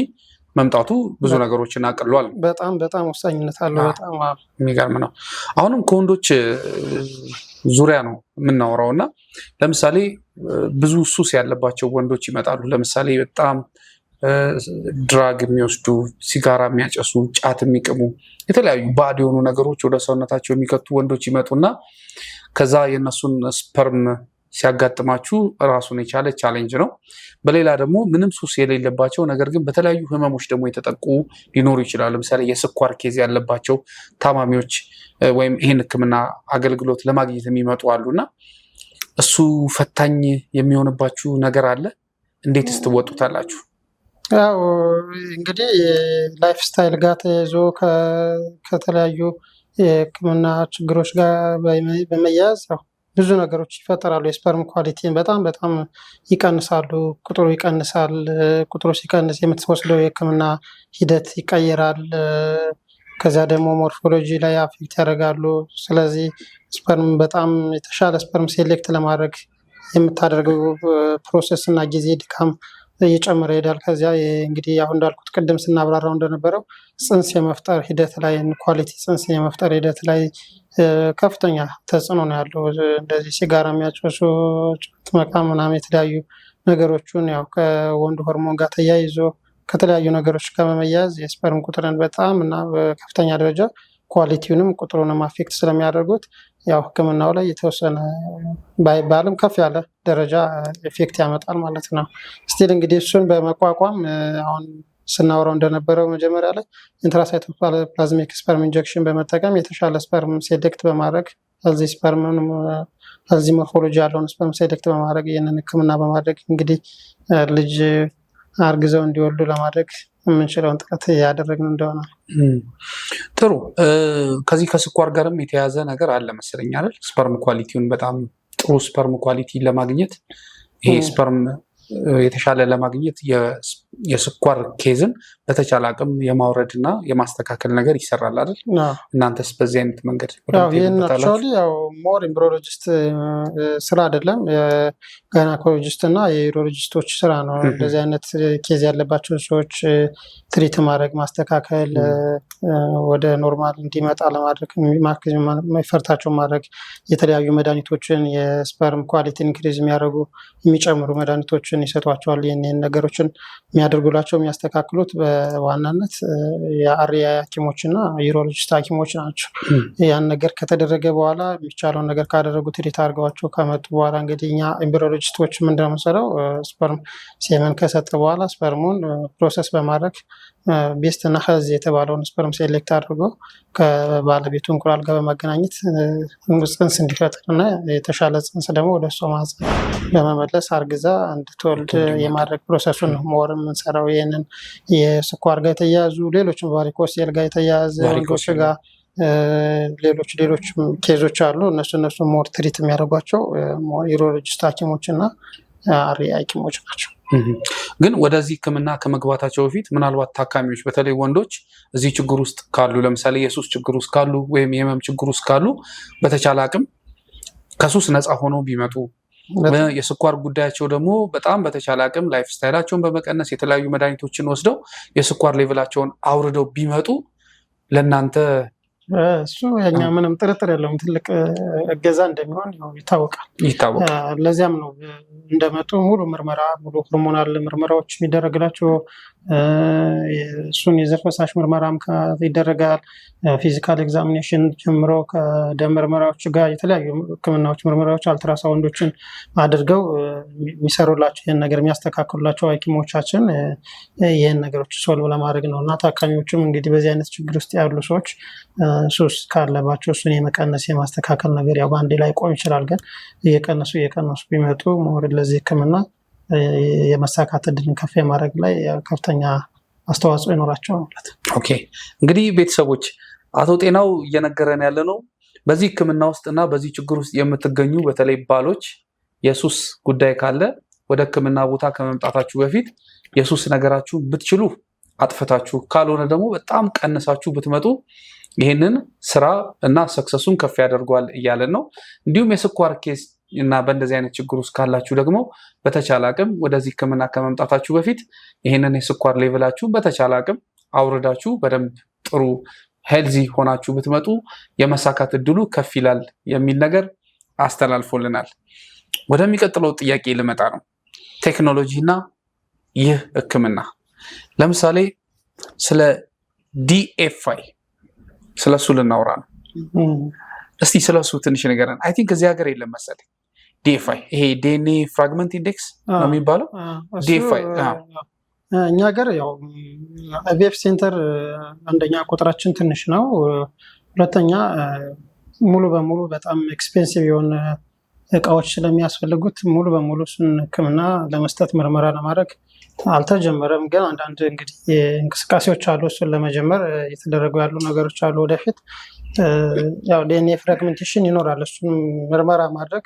መምጣቱ ብዙ ነገሮችን አቅሏል። በጣም በጣም ወሳኝነት አለው። በጣም የሚገርም ነው። አሁንም ከወንዶች ዙሪያ ነው የምናወራው እና ለምሳሌ ብዙ ሱስ ያለባቸው ወንዶች ይመጣሉ። ለምሳሌ በጣም drug የሚወስዱ፣ ሲጋራ የሚያጨሱ፣ ጫት የሚቅሙ፣ የተለያዩ ባዕድ የሆኑ ነገሮች ወደ ሰውነታቸው የሚከቱ ወንዶች ይመጡና ከዛ የእነሱን sperm ሲያጋጥማችሁ ራሱን የቻለ challenge ነው። በሌላ ደግሞ ምንም ሱስ የሌለባቸው ነገር ግን በተለያዩ ህመሞች ደግሞ የተጠቁ ሊኖሩ ይችላሉ። ለምሳሌ የስኳር case ያለባቸው ታማሚዎች ወይም ይህን ሕክምና አገልግሎት ለማግኘት የሚመጡ አሉ እና እሱ ፈታኝ የሚሆንባችሁ ነገር አለ። እንዴትስ ትወጡታላችሁ? ያው እንግዲህ lifestyle ጋር ተያይዞ ከተለያዩ የህክምና ችግሮች ጋር በመያያዝ ያው ብዙ ነገሮች ይፈጠራሉ። የ sperm quality ን በጣም በጣም ይቀንሳሉ። ቁጥሩ ይቀንሳል። ቁጥሩ ሲቀንስ የምትወስደው የህክምና ሂደት ይቀየራል። ከዚያ ደግሞ morphology ላይ affect ያደርጋሉ። ስለዚህ sperm በጣም የተሻለ sperm select ለማድረግ የምታደርገው process እና ጊዜ ድካም እየጨመረ ይሄዳል። ከዚያ እንግዲህ አሁን እንዳልኩት ቅድም ስናብራራው እንደነበረው ጽንስ የመፍጠር ሂደት ላይ፣ quality ጽንስ የመፍጠር ሂደት ላይ ከፍተኛ ተጽዕኖ ነው ያለው። እንደዚህ ሲጋራ የሚያጨሱ፣ ጫት መቃም ምናምን የተለያዩ ነገሮችን ያው ከወንድ ሆርሞን ጋር ተያይዞ ከተለያዩ ነገሮች ጋር በመያያዝ የ sperm ቁጥርን በጣም እና በከፍተኛ ደረጃ quality ውንም ቁጥሩንም affect ስለሚያደርጉት ያው ሕክምናው ላይ የተወሰነ ባይባልም ከፍ ያለ ደረጃ effect ያመጣል ማለት ነው። Still እንግዲህ እሱን በመቋቋም አሁን ስናወራው እንደነበረው መጀመሪያ ላይ intracytoplasmic sperm injection በመጠቀም የተሻለ sperm select በማድረግ፣ እዚህ sperm ን እዚህ morphology ያለውን sperm select በማድረግ፣ ይህንን ሕክምና በማድረግ እንግዲህ ልጅ አርግዘው እንዲወልዱ ለማድረግ የምንችለውን ጥረት እያደረግን እንደሆነ። ጥሩ። ከዚህ ከስኳር ጋርም የተያያዘ ነገር አለ መሰለኝ አይደል? Sperm quality ውን በጣም ጥሩ sperm quality ለማግኘት፣ ይሄ sperm የተሻለ ለማግኘት የስኳር case ን በተቻለ አቅም የማውረድ እና የማስተካከል ነገር ይሰራል አይደል? እናንተስ በዚህ አይነት መንገድ? ይህን actually ያው more embryologist ስራ አይደለም፣ የ gynecologist እና የ urologist ኦች ስራ ነው። እንደዚህ አይነት case ያለባቸው ሰዎች treat ማድረግ፣ ማስተካከል፣ ወደ normal እንዲመጣ ለማድረግ effort ኣቸውን ማድረግ፣ የተለያዩ መድኃኒቶችን የ sperm quality increase የሚያደርጉ፣ የሚጨምሩ መድኃኒቶችን ይሰጧቸዋል። ይህን ነገሮችን የሚያደርጉላቸው፣ የሚያስተካክሉት በዋናነት የ REI ሐኪሞች እና urologist ሐኪሞች ናቸው። ያን ነገር ከተደረገ በኋላ፣ የሚቻለውን ነገር ካደረጉ፣ treat አድርገዋቸው ከመጡ በኋላ እንግዲህ እኛ embryologist ኦች ምንድነው የምንሰራው? Sperm semen ከሰጠ በኋላ sperm ኡን process በማድረግ best እና healthy የተባለውን sperm select አድርጎ ከባለቤቱ እንቁላል ጋር በማገናኘት ጽንስ እንዲፈጥር እና የተሻለ ጽንስ ደግሞ ወደ እሷ ማህፀን በመመለስ አርግዛ እንድትወልድ የማድረግ process ኡን ነው more የምንሰራው። ይህንን የስኳር ጋር የተያያዙ፣ ሌሎችም varicocele ጋር የተያያዘ፣ ወንዶች ጋር ሌሎች ሌሎች case ኦች አሉ። እነሱ more treat የሚያደርጓቸው urologist ሐኪሞች እና REI ሐኪሞች ናቸው። ግን ወደዚህ ሕክምና ከመግባታቸው በፊት ምናልባት ታካሚዎች በተለይ ወንዶች እዚህ ችግር ውስጥ ካሉ፣ ለምሳሌ የሱስ ችግር ውስጥ ካሉ ወይም የህመም ችግር ውስጥ ካሉ፣ በተቻለ አቅም ከሱስ ነፃ ሆነው ቢመጡ፣ የስኳር ጉዳያቸው ደግሞ በጣም በተቻለ አቅም lifestyle ኣቸውን በመቀነስ የተለያዩ መድኃኒቶችን ወስደው የስኳር level ኣቸውን አውርደው ቢመጡ ለእናንተ እሱ የኛ ምንም ጥርጥር የለውም ትልቅ እገዛ እንደሚሆን ይታወቃል። ይታወቃል። ለዚያም ነው እንደመጡ ሙሉ ምርመራ፣ ሙሉ hormonal ምርመራዎች የሚደረግላቸው፣ እሱን የዘር ፈሳሽ ምርመራም ይደረጋል። Physical examination ጀምሮ ከደም ምርመራዎች ጋር የተለያዩ ሕክምናዎች፣ ምርመራዎች፣ አልትራሳውንዶችን አድርገው የሚሰሩላቸው፣ ይህን ነገር የሚያስተካክሉላቸው ሐኪሞቻችን ይህን ነገሮች solve ለማድረግ ነው። እና ታካሚዎቹም እንግዲህ በዚህ አይነት ችግር ውስጥ ያሉ ሰዎች ሱስ ካለባቸው እሱን የመቀነስ፣ የማስተካከል ነገር ያው በአንዴ ላይ ቆም ይችላል፣ ግን እየቀነሱ እየቀነሱ ቢመጡ more ለዚህ ሕክምና የመሳካት እድልን ከፍ የማድረግ ላይ ከፍተኛ አስተዋጽኦ ይኖራቸዋል ማለት ነው። Okay፣ እንግዲህ ቤተሰቦች አቶ ጤናው እየነገረን ያለ ነው፣ በዚህ ሕክምና ውስጥ እና በዚህ ችግር ውስጥ የምትገኙ በተለይ ባሎች የሱስ ጉዳይ ካለ ወደ ሕክምና ቦታ ከመምጣታችሁ በፊት የሱስ ነገራችሁ ብትችሉ አጥፍታችሁ ካልሆነ ደግሞ በጣም ቀንሳችሁ ብትመጡ ይህንን ስራ እና success ኡን ከፍ ያደርገዋል እያለን ነው። እንዲሁም የስኳር case እና በእንደዚህ አይነት ችግር ውስጥ ካላችሁ ደግሞ በተቻለ አቅም ወደዚህ ህክምና ከመምጣታችሁ በፊት ይህንን የስኳር level ኣችሁን በተቻለ አቅም አውርዳችሁ በደንብ ጥሩ healthy ሆናችሁ ብትመጡ የመሳካት እድሉ ከፍ ይላል የሚል ነገር አስተላልፎልናል። ወደሚቀጥለው ጥያቄ ልመጣ ነው። ቴክኖሎጂ እና ይህ ህክምና፣ ለምሳሌ ስለ DFI ስለሱ ልናወራ ነው። እስቲ ስለሱ ትንሽ ንገረን። I think እዚህ ሀገር የለም መሰለኝ DFI፣ ይሄ DNA fragment index ነው የሚባለው። DFI። እኛ ሀገር ያው IVF center አንደኛ ቁጥራችን ትንሽ ነው። ሁለተኛ ሙሉ በሙሉ በጣም expensive የሆነ እቃዎች ስለሚያስፈልጉት ሙሉ በሙሉ እሱን ሕክምና ለመስጠት፣ ምርመራ ለማድረግ አልተጀመረም። ግን አንዳንድ እንግዲህ እንቅስቃሴዎች አሉ። እሱን ለመጀመር እየተደረጉ ያሉ ነገሮች አሉ። ወደፊት ያው DNA fragmentation ይኖራል። እሱን ምርመራ ማድረግ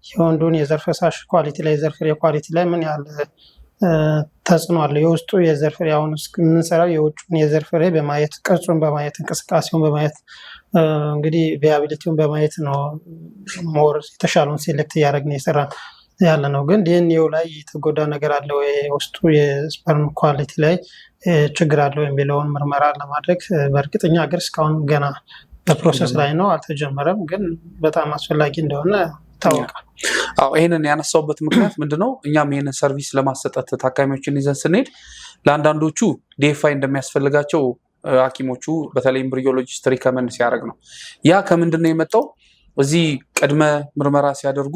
የወንዱን የዘር ፈሳሽ quality ላይ፣ የዘር ፍሬ quality ላይ ምን ያህል ተጽዕኖ አለው? የውስጡ የዘር ፍሬ፣ አሁን የምንሰራው የውጩን የዘር ፍሬ በማየት፣ ቅርጹን በማየት፣ እንቅስቃሴውን በማየት፣ እንግዲህ viability ውን በማየት ነው more የተሻለውን select እያደረግን የሰራን ያለ ነው። ግን ዲኤንኤው ላይ የተጎዳ ነገር አለ ወይ፣ ውስጡ የ sperm quality ላይ ችግር አለው የሚለውን ምርመራ ለማድረግ በእርግጥ እኛ ሀገር እስካሁን ገና በ process ላይ ነው፣ አልተጀመረም። ግን በጣም አስፈላጊ እንደሆነ ይታወቃል። አዎ፣ ይህንን ያነሳውበት ምክንያት ምንድነው? እኛም ይህንን service ለማሰጠት ታካሚዎችን ይዘን ስንሄድ ለአንዳንዶቹ DFI እንደሚያስፈልጋቸው ሐኪሞቹ በተለይ embryologist recommend ሲያደርግ ነው። ያ ከምንድን ነው የመጣው? እዚህ ቅድመ ምርመራ ሲያደርጉ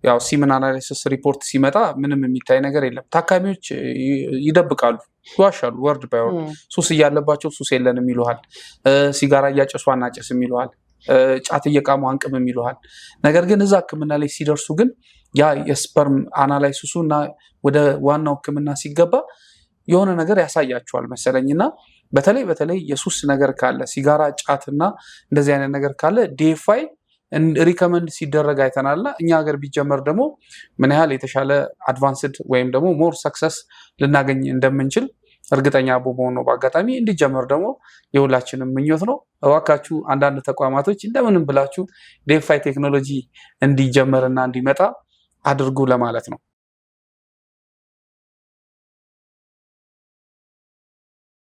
ያው semen analysis report ሲመጣ ምንም የሚታይ ነገር የለም። ታካሚዎች ይደብቃሉ፣ ይዋሻሉ። Word by word ሱስ እያለባቸው ሱስ የለንም ይሉሃል። ሲጋራ እያጨሱ አናጨስም ይሉሃል። ጫት እየቃሙ አንቅምም ይሉሃል። ነገር ግን እዛ ሕክምና ላይ ሲደርሱ ግን ያ የ sperm analysis ኡ እና ወደ ዋናው ሕክምና ሲገባ የሆነ ነገር ያሳያቸዋል መሰለኝ። እና በተለይ በተለይ የሱስ ነገር ካለ፣ ሲጋራ፣ ጫት እና እንደዚህ አይነት ነገር ካለ DFI recommend ሲደረግ አይተናልና እኛ ሀገር ቢጀመር ደግሞ ምን ያህል የተሻለ advanced ወይም ደግሞ more success ልናገኝ እንደምንችል እርግጠኛ በመሆን ነው። በአጋጣሚ እንዲጀመር ደግሞ የሁላችንም ምኞት ነው። እባካችሁ አንዳንድ ተቋማቶች እንደምንም ብላችሁ DFI ቴክኖሎጂ እንዲጀመርና እንዲመጣ አድርጉ ለማለት ነው።